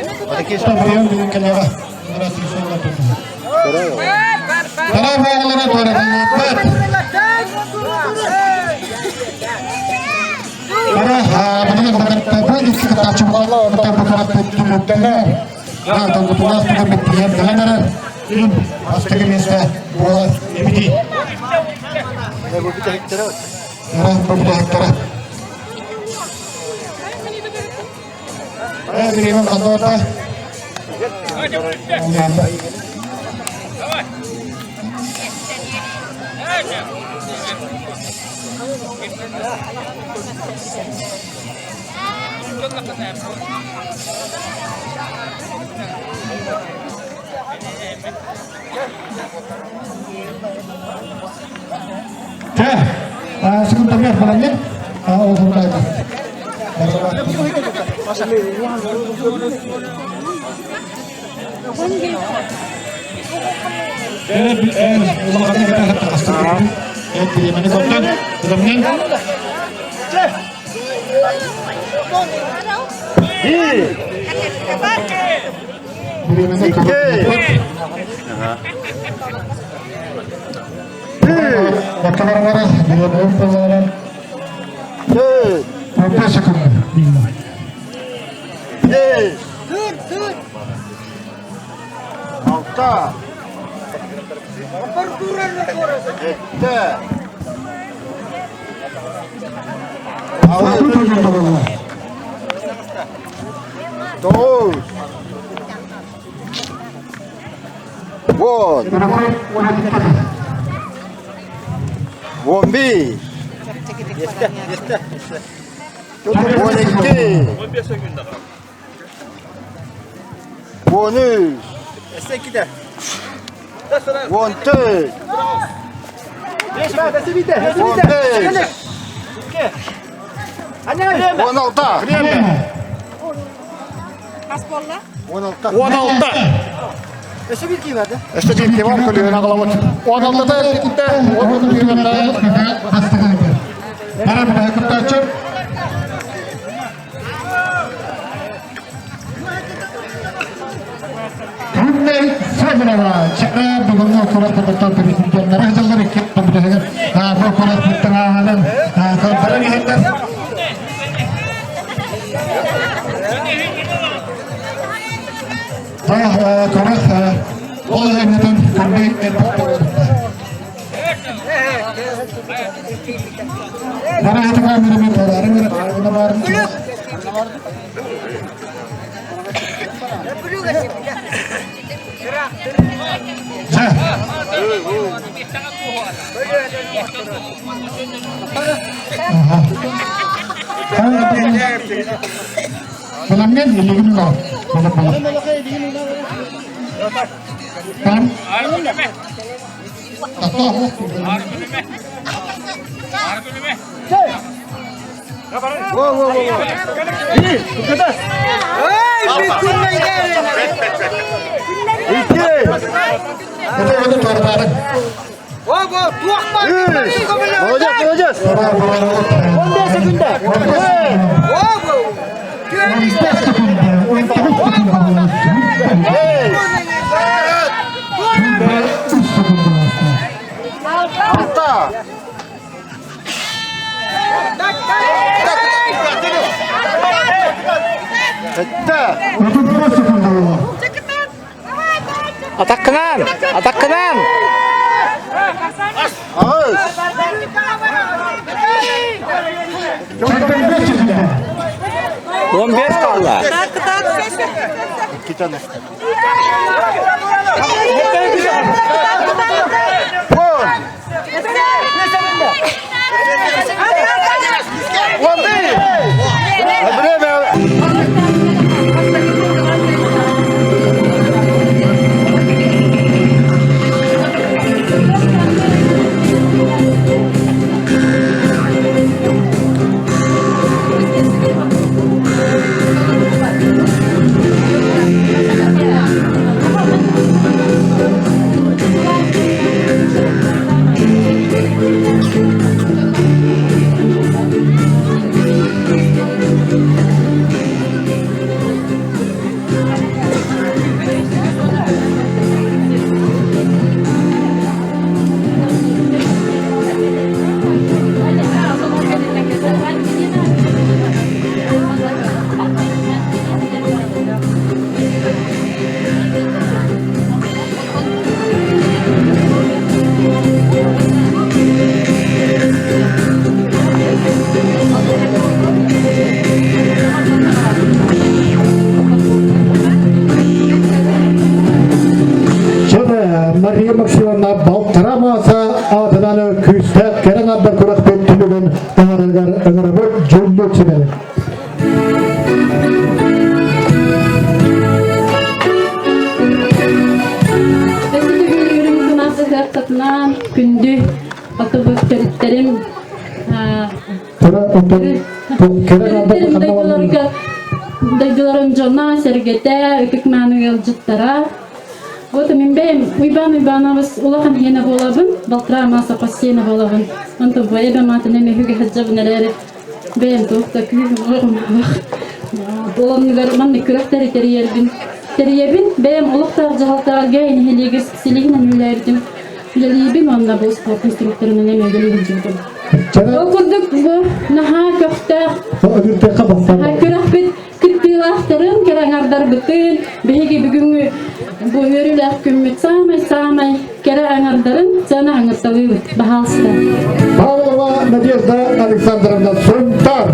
Чэ, секундомер баланнын, ол хурдайда. Алта. Жетти. Тоғыз. Он. 15. 12. 13. 14. 15. 16. 16. 16. Өссө биир киһи бар, көлүөнэ аҕалабыт. 16-та эргитэ, Бара бара кыттааччы. Күннэй Федорова чара бүгүҥҥү курат кытта президеннэр сыллар икки бүтэһигэр бу курат кыттыҥааһынын көрдөрөн иһэллэр. Курат ол эҥэтин күннэй Bilammen iligin lo. Tam. Молодец, молодец! 15 секунда! Алта! Жетти! Атаккынан! Атаккынан! Ағыз! 15 қалла. Время. Чөбө Мария Максимовна балтара мааса аатынан күүстээх кэрэ аҥардар күрэхпит түмүгүн таһаарарыгар ыҥырабыт дьүүллүүр сүбэни. Өссө төгүл үрүҥ тунах ыһыахтатынан күндү отубут төрүттэрим төрүттэрим дойдуларыгар дойдуларым дьоно, сэргэтэ, ытык мааны ыалдьыттара. Вот мин бэйэм Уйбаан Уйбаанабыс улахан иэнэ буолабын, балтараа мааса хос сиэнэ буолабын. Онтон бу эбэм аатын эмэ үһүгэ сылдьабын эрээри бэйэм туох да күүһүм Буоланныгар маннык күрэхтэри тэрийэрбин тэрийэбин. Бэйэм олохтоох дьаһалтаҕа нэһилиэгэр специалиһинэн үлэлээбитим. Үлэлиибин уонна бу спорт инструкторынан эмиэ үлэлии сылдьыбытым. Ол курдук бу наһаа көхтөөх күрэхпит кыттыылаахтарын, кэрэ аҥардарбытын, биһиги бүгүҥҥү бу үөрүүлээх күммүт саамай-саамай кэрэ аҥардарын сыана аҥырталыыбыт. Баһаалыста. Павлова Надежда Александровна Сунтар.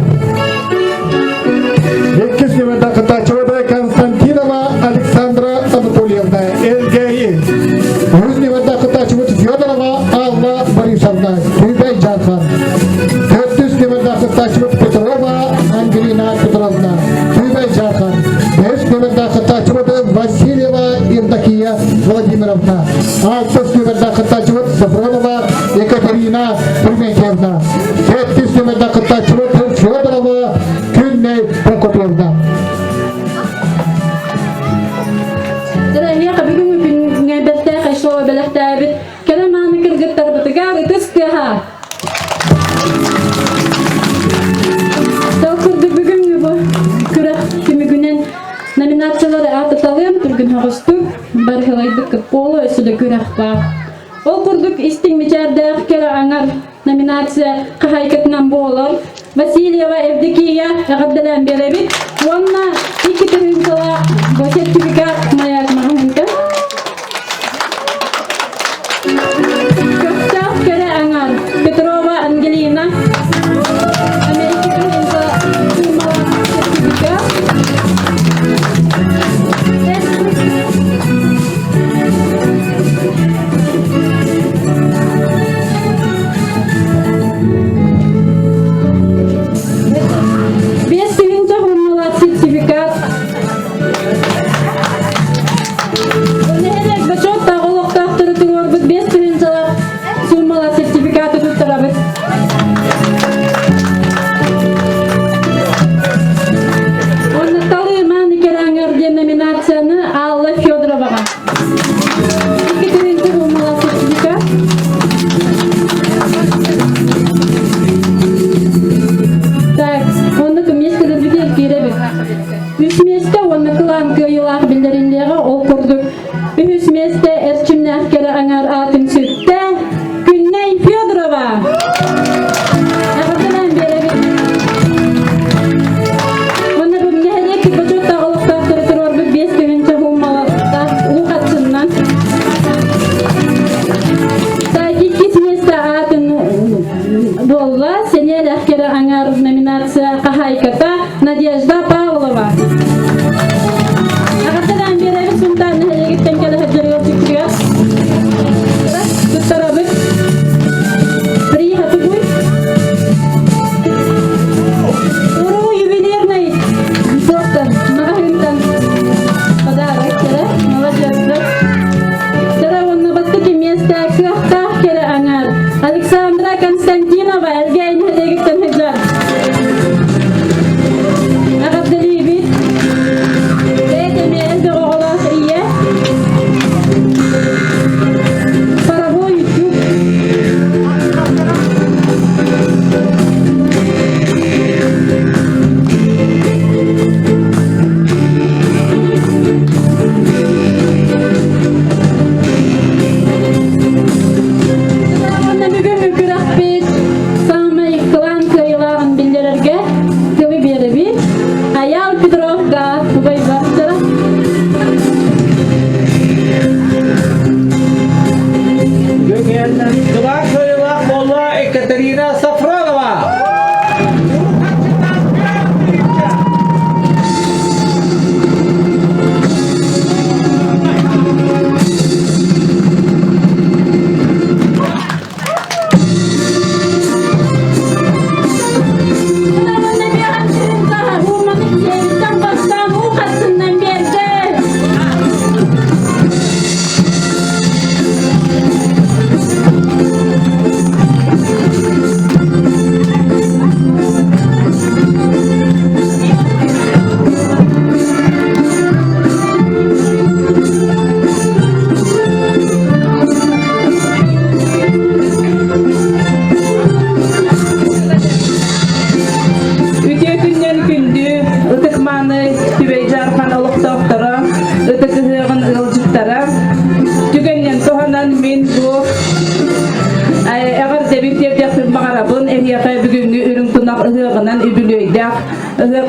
Иккис нүөмэрдэ кыттааччыбыт Константинова Александра Анатольевна Элгээйи. Үһүс нүөмэрдэ кыттааччыбыт Федорова Алла Борисовна Күбэй Дьархан. Төрдүс нүөмэрдэ кыттааччыбыт Петрова Ангелина Петровна Күбэй Дьархан. Бэһис нүөмэрдэ кыттааччыбыт Васильева Евдокия Владимировна. Алтыс нүөмэрдэ кыттааччыбыт Софронова Екатерина Климентьевна. Сэттис нүөмэрдэ кыттааччыбыт Федорова Күннэй Прокопьевна. Эһиэхэ бүгүҥҥү күҥҥэ бэртээхэй шоу бэлэхтээбит кэрэ мааны кыргыттарбытыгар ытыс тыаһа. Ол курдук бүгүҥҥү бу күрэх түмүгүнэн номинациялары аатыталыам түргэн соҕустук барыһылайбыт кыпполу өссө да күрэх баар. Ол курдук истиҥ мичээрдээх кэрэ аҥар номинация хаһаайкатынан буолар Васильева Евдокия эҕэрдэлээн биэрэбит уонна икки тыһыынчалаах бу сертификат маяк маҕаһыынтан Көхтөөх кэрэ аҥар Петрова Ангелина Америка тыһыынча суумалаах сертификат 5000 хурмалаах сертификат. Нэһилиэк бочуоттаах олохтоохтору туруорбут 5000 суумалаах сертификаты туттарабыт. Онно Талыымаан Икераңар диэн номинацияны Алла Федороваҕа. Екатерина Румала сертификат. Так, онно миэстэлэрбитигэр киирэбит. Үс миэстэ уонна кылаан кыайыылаах биллэриллиэҕэ ол курдук үһүс миэстэ эрчимнээх кэрэ аҥаар аатын сүктэ Күннэй Федорова. Эҕэрдэлээн биэрэбит. Уонна бу нэһилиэк бочуоттаах олохтоохтору туруорбут 5000 хууммалаах уу хатсыннан. Так, иккис миэстэ аатын буолла. Сэниэлээх кэрэ аҥаар номинация хаһаайката Надежда Павлова.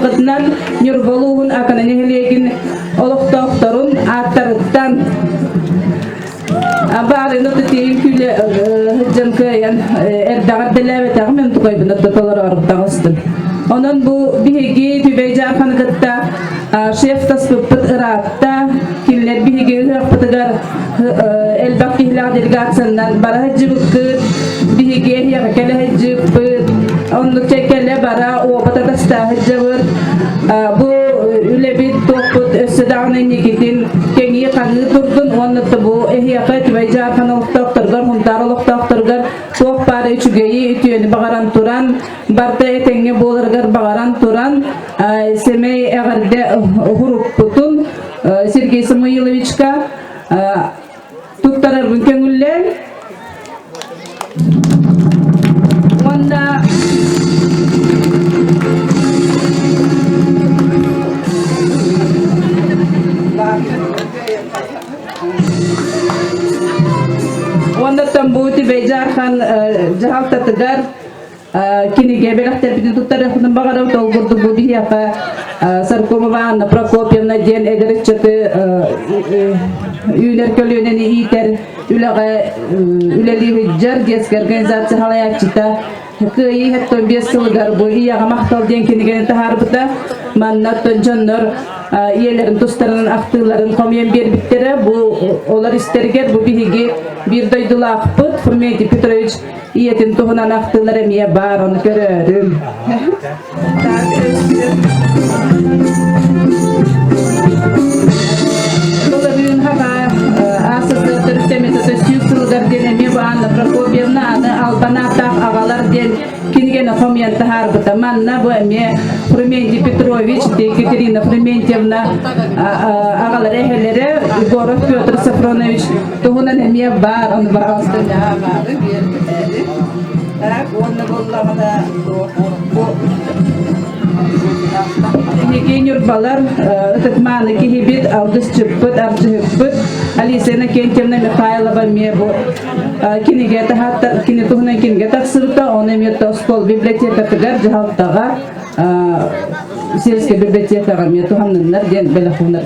ыһыаххытынан Ньурба улууһун Акана нэһилиэгин олохтоохторун ааттарыттан Баарыны тиийин күлэ сылдьан кыайан эрдэҕэр дэлээбэтэҕим мен тукайбын отто толороору таҕыстым. Онон бу биһиги Түбэй Дьаарханы кытта шеф таспыппыт ыраатта. Кинилэр биһиги ыһыахпытыгар элбэх киһилээх делегациянан бара сылдьыбыккыт, биһиги эһиэхэ кэлэ сылдьыппыт, оннук кэлэ бара опыта тастаа сылдьабыт. Бу үлэбит туохпут өссө даҕаны инникитин кэҥии хаҥыы турдун уонна бу эһиэхэ Түбэй Дьаархан олохтоохторугар, Хунтаар олохтоохторугар туох баар үчүгэйи, үтүөнү баҕаран туран, барыта этэҥҥэ буоларыгар баҕаран туран, сэмэй эҕэрдэ уһуруппутун Сергей Самуиловичка туттарарбын көҥүллээн уонна Уоннаттан бу Түбэй Дьаархан дьаһалтатыгар кинигэ бэлэхтэрбитин туттарыахпытын баҕарабыт. Ол курдук бу биһиэхэ Саркомова Анна Прокопьевна диэн эдэр ыччаты үүнэр көлүөнэни иитэр үлэҕэ үлэлии сылдьар детская организация салайааччыта Кыайыы 75 сылыгар бу Ийэҕэ махтал диэн кинигэни таһаарбыта. Манна оттон дьоннор ийэлэрин тустарынан ахтыыларын хомуйан биэрбиттэрэ. Бу олор истэригэр бу биһиги биир дойдулаахпыт Фрументий Петрович ийэтин туһунан ахтыылар эмиэ баар, ону көрөөрүм. Былырыын хаха АССР төрүттэммитэ сүүс сылыгар диэн эмиэ бу Анна Прокопьевна аны албан ааттаах аҕалар диэн кинигэни хомуйан таһаарбыта. Манна бу эмиэ Фрументий Петрович, Екатерина Фрументьевна аҕалара эһэлэрэ Егоров Петр Софронович туһунан эмиэ баар, ону баҕаластан баары биэрбитээри. Так, уонна буоллаҕына бу Биһиги Ньурбалар ытык-мааны киһибит, алгысчыппыт, арчыһыппыт Алиса Иннокентьевна Михайлова эмиэ бу кинигэ таһааттар, кини туһунан кинигэ тахсыбыта, ону эмиэ оскуола библиотекатыгар, дьаһалтаҕа, сельскэй библиотекаҕа эмиэ туһанныннар диэн бэлэх уунар.